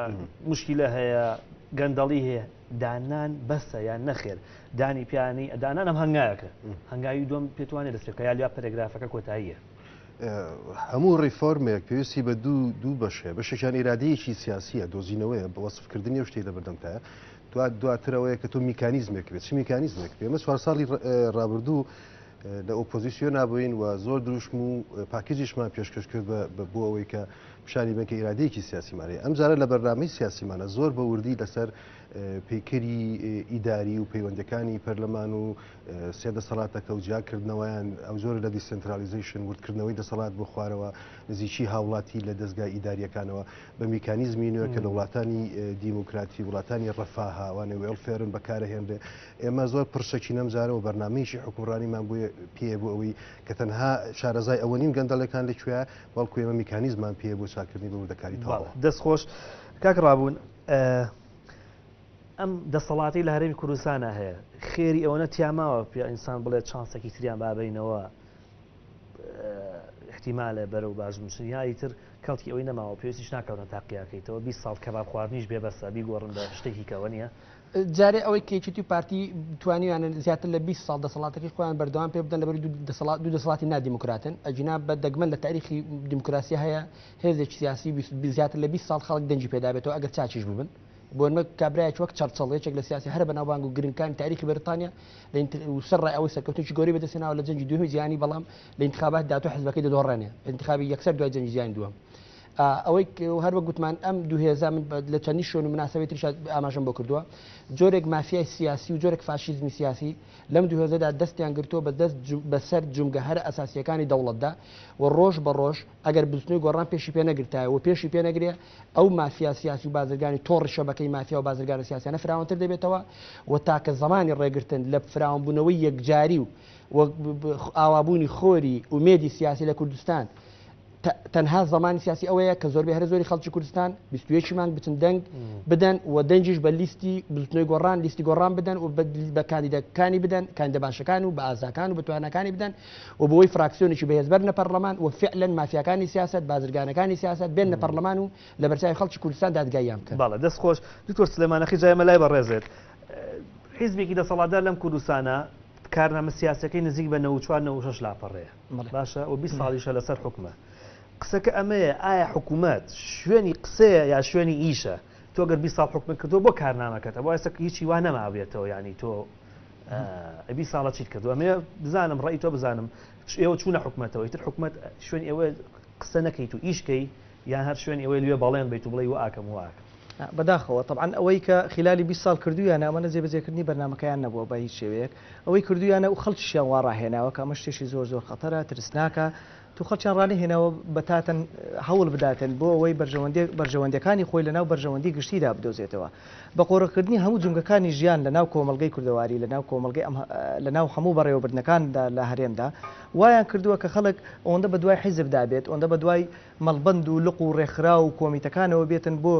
مشکیلە هەیە گەندەڵی هەیە دانان بەسە یان نەخێر دانی پیانی دانان ئەم هەنگاوێکە هەنگاوی دووەم پێتوانێت دەست پێ بکە یا لیا پەرەگرافەکە کۆتاییە. هەموو ڕیفۆرمێک پێویستی بە دوو دوو بەش هەیە، بەشێکیان ئیرادەیەکی سیاسییە، دۆزینەوەیە، بە وەسفکردنی ئەو شتەی لەبەردەمتایە، دواتر ئەوەیە کە تۆ میکانیزمێک بێت، چ میکانیزمێک بێت؟ ئێمە چوار ساڵی ڕابردوو لە ئۆپۆزیسیۆنا بووین و زۆر دروشم و پاکیجیشمان پێشکەش کرد بۆ ئەوەی کە پیشانی بەن کە ئیرادەیەکی سیاسیمان هەیە. ئەمجارە لە بەرنامەی سیاسیمانە زۆر بە وردی لەسەر پەیکەری ئیداری و پەیوەندەکانی پەرلەمان و سێ دەسەڵاتەکە و جیاکردنەوەیان، ئەو جۆرە لە decentralization، وردکردنەوەی دەسەڵات بۆ خوارەوە، نزیکی هاوڵاتی لە دەزگا ئیدارییەکانەوە بە میکانیزمی نوێ کە لە وڵاتانی دیموکراتی، وڵاتانی ڕەفاهە، وانە welfare ن بەکارەهێنرێ. ئێمە زۆر پڕشەکین ئەم جارە و بەرنامەیەکی حوکمڕانیمان بۆ پێیە بۆ ئەوەی کە تەنها شارەزای ئەوە نین گەندەڵیەکان لە کوێیە، بەڵکو ئێمە میکانیزمان پێیە بۆ چاککردنی بە وردەکاری تەواوە. دەست خۆش کاک ڕابوون. ئەم دەسەڵاتەی لە هەرێمی کوردستانا هەیە خێری ئەوەنە تیا ماوە پێ ئینسان بڵێ چانسێکی تریان بابینەوە احتیمالە بەرەو باش بچن یا ئیتر کەڵکی ئەوەی نەماوە پێویستیش ناکەونە تاقیاکەیتەوە 20 ساڵ کەباب خواردنیش بێ بەسە بیگۆڕن بە شتێکی کەوە نییە. جارێ ئەوەی کە یەکێتی و پارتی توانیویانە زیاتر لە 20 ساڵ دەسەڵاتەکەی خۆیان بەردەوام پێ بدەن لەبەری دوو دەسەڵات دوو دەسەڵاتی نادیموکراتن ئەگینا بە دەگمەن لە تاریخی دیموکراسی هەیە هێزێکی سیاسی زیاتر لە 20 ساڵ خەڵک دەنگی پێدابێتەوە ئەگەر چاکیش ببن بۆنمە کابرایەکی وەک چەرچڵ یەکێک لە سیاسی هەرە بەناوبانگ و گرنگکانی تاریخی بەریتانیا لە سەر ڕای ئەوەی سەرکەوتنێکی گەورەی بەدەستهێناوە لە جەنگی دووهەمی جیهانی بەڵام لە ئینتخابات داتۆ حزبەکەی دەدۆڕێنێ ئینتخابی یەکسەر دوای جەنگی جیهانی دووەم ئەوەی هەر وەک گوتمان ئەم دوو هێزە من لە چەندی شوێن و مناسبەی تریش ئاماژەم بۆ کردووە جۆرێک مافیای سیاسی و جۆرێک فاشیزمی سیاسی لەم دوو هێزەدا دەستیان گرتووە بە دەست بەسەر جومگە هەرە ئەساسیەکانی دەوڵەتدا و ڕۆژ بە ڕۆژ ئەگەر بزوتنەوەی گۆڕان پێشی پێ نەگرتایە و پێشی پێ نەگرێ ئەو مافیا سیاسی و بازرگانی تۆڕی شەبەکەی مافیا و بازرگانە سیاسیانە فراوانتر دەبێتەوە و تاکە زەمانی ڕێگرتن لە فراوانبوونەوەی یەکجاری و ئاوابوونی خۆری ئومێدی سیاسی لە کوردستان تەنها زمانی سیاسی ئەوەیە کە زۆربەی هەرە زۆری خەڵکی کوردستان 21 مانگ بچن دەنگ بدەن و دەنگیش بە لیستی بزوتنەوەی گۆڕان لیستی گۆڕان بدەن و بە کاندیدەکانی بدەن کاندیدە باشەکان و بە ئازاکان و بە تواناکانی بدەن و بۆی فراکسیۆنێکی بەهێز بەرنە پەرلەمان و فعلەن مافیاکانی سیاسەت، بازرگانەکانی سیاسەت بێننە پەرلەمان و لەبەرچاوی خەڵکی کوردستان دادگاییان بکەن. بەڵێ دەست خۆش دکتۆر سلێمان ئەخی جا ئێمە لای بەڕێزت حیزبێکی دەسەڵاتدار لەم کوردستانە کارنامە سیاسەکەی نزیک بە 94 96 لاپەڕەیە باشە و 20 ساڵیشە لەسەر حکومە قسەکە ئەمەیە ئایا حکوومەت شوێنی قسەیە یا شوێنی ئیشە تۆ گەر 20 ساڵ حکومت کردووە بۆ کارنامەکەتە بۆ ئێستا هیچی وا نەمابێتەوە یعنی تۆ ئەی 20 ساڵە چیت کردووە ئەمەوێ بزانم ڕەئی تۆ بزانم ئێوە چوونە حکومەتەوە ئیتر حکومەت شوێن ئێوە قسە نەکەیت و ئیش کەی یان هەر شوێن ئێوەی لوێ بەڵێن بیت و بڵێی وئاکەم وئاکەم. بەداخەوە تەبعەن ئەوەی کە خیلالی 20 ساڵ کردوویانە ئەمەنە جێبەجێکردنی بەرنامەکەیان نەبووە بە هیچ شێوەیەک ئەوەی کردوویانە و خەڵکیشیان وا ڕاهێناوە کە ئەمە شتێکی زۆر زۆر خەتەرە ترسناکە تو خەڵکیان ڕانەهێناوە بەتاتەن هەوڵ بداتن بۆ ئەوەی بەرژەوەندیەکانی خۆی لەناو بەرژەوەندی گشتیدا بدۆزێتەوە. بە قۆرخکردنی هەموو جومگەکانی ژیان لەناو کۆمەڵگەی کوردەواری، لەناو کۆمەڵگەی ئەم لەناو هەموو بەڕێوەبردنەکاندا لە هەرێمدا، وایان کردووە کە خەڵک ئەوەندە بەدوای حیزبدا بێت، ئەوەندە بەدوای مەڵبەند و لق و ڕێکخراو و کۆمیتەکانەوە بێتن بۆ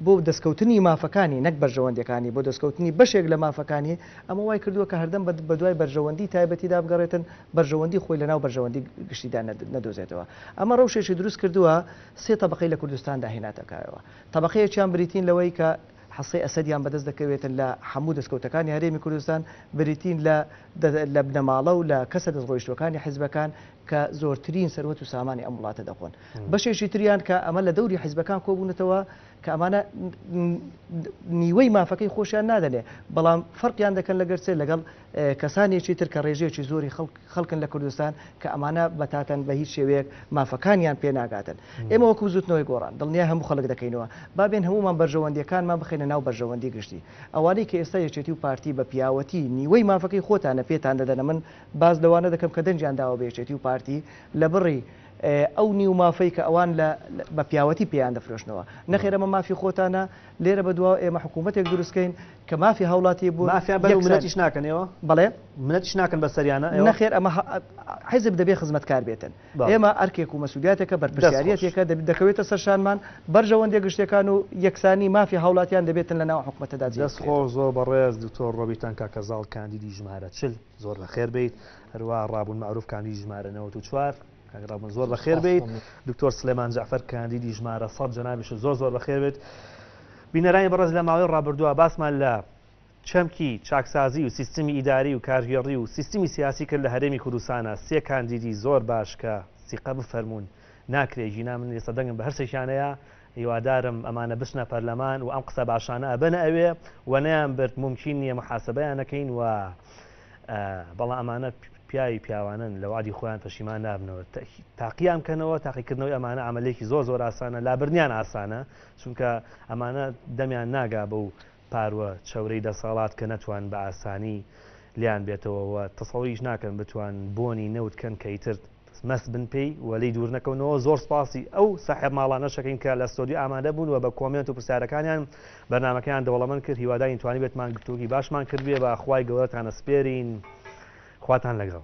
بۆ دەستکەوتنی مافەکانی نەک بەرژەوەندیەکانی، بۆ دەستکەوتنی بەشێک لە مافەکانی، ئەمە وای کردووە کە هەردەم بەدوای بەرژەوەندی تایبەتیدا بگەڕێتن، بەرژەوەندی خۆی لەناو بەرژەوەندی گشتیدا نەدۆزێتەوە. ئەمە ڕەوشێکی دروست کردووە سێ تەبەقەی لە کوردستاندا هێناتە کایەوە. تەبەقەیەکیان بریتین لەوەی کە حەسەی ئەسەدیان بەدەست دەکەوێتن لە هەموو دەستکەوتەکانی هەرێمی کوردستان، بریتین لە لە بنەماڵە و لە کەسە دەستڕۆیشتووەکانی حیزبەکان کە زۆرترین سەروەت و سامانی ئەم وڵاتە دەخۆن. بەشێکی تریان کە ئەمە لە دەوری حیزبەکان کۆبوونەتەوە کە ئەمانە نیوەی مافەکەی خۆشیان نادەنێ بەڵام فەرقیان دەکەن لەگەر چێ لەگەڵ کەسانێکی تر کە ڕێژەیەکی زۆری خەڵکن لە کوردستان کە ئەمانە بەتاتەن بە هیچ شێوەیەک مافەکانیان پێ ناگاتن. ئێمە وەکو بزوتنەوەی گۆڕان دڵنیای هەموو خەڵک دەکەینەوە با بێن هەموومان بەرژەوەندیەکانمان بخەینە ناو بەرژەوەندی گشتی. ئەوانەی کە ئێستا یەکێتی و پارتی بە پیاوەتی نیوەی مافەکەی خۆتانە پێتان دەدەنە من باس لەوانە دەکەم کە دەنگیان داوە بە یەکێتی و پارتی لە بڕی ئەو نیو مافەی کە ئەوان لە بە پیاوەتی پێیان دەفرۆشنەوە. نەخێر ئەمە مافی خۆتانە، لێرە بەدواوە ئێمە حکوومەتێک دروست کەین کە مافی هاوڵاتی بوون مافیان بەر و منەتیش ناکەن ئێوە؟ بەڵێ. منەتیش ناکەن بەسەریانە ئێوە؟ نەخێر ئەمە حیزب دەبێ خزمەتکار بێتن. ئێمە ئەرکێک و مەسولیاتێکە، بەرپرسیاریەتێکە دەکەوێتە سەر شانمان، بەرژەوەندیە گشتیەکان و یەکسانی مافی هاوڵاتیان دەبێتن لە ناو حکومەتەدا جێ دەست بکرێتن. خۆش زۆر بەڕێز دکتۆر ڕۆبیتان کاکەزاڵ کاندیدی ژمارە 40 زۆر بەخێر بێیت هەروا ڕابوون مەعروف کاندیدی ژمارە 94 کاک ڕابوون زۆر بەخێر بێیت دکتۆر سلێمان جەعفەر کاندیدی ژمارە 100 جەنابیشت زۆر زۆر بەخێر بێت بینەرانی بەڕێز لە ماوەی ڕابردووە باسمان لە چەمکی چاکسازی و سیستمی ئیداری و کارگێڕی و سیستمی سیاسی کرد لە هەرێمی کوردستانە سێ کاندیدی زۆر باش کە. سیقە بفەرموون ناکرێ گینا من ئێستا دەنگم بە هەرسێکیانەیە هیوادارم ئەمانە بچنە پەرلەمان و ئەم قسە باشانە ئەبەنە ئەوێ و نەیان برد مومکین نییە محاسبەیان نەکەین و بەڵام ئەمانە پیاوی پیاوانن لە وعدی خۆیان پەشیمان نابنەوە تاقییان بکەنەوە تاقیکردنەوەی ئەمانە عملێکی زۆر زۆر ئاسانە لابرنیان ئاسانە چونکە ئەمانە دەمیان ناگا بەو پاروە چەورەی دەسەڵات کە نەتوان بە ئاسانی لیان بێتەوە و تەسەوریش ناکەن بتوان بۆنی نەوت کەن کە ئیتر مەست بن پێی و لێی دوور نەکەونەوە. زۆر سپاسی ئەو ساحێب ماڵانەش ئەکەین کە لە ستۆدیۆ ئامادە بوون و بە کۆمێنت و پرسیارەکانیان بەرنامەکەیان دەوڵەمەند کرد. هیوادارین توانیبێتمان گفتوگۆی باشمان کردبێ. بە خوای گەورەتان ئەسپێرین. خواتان لەگەڵ.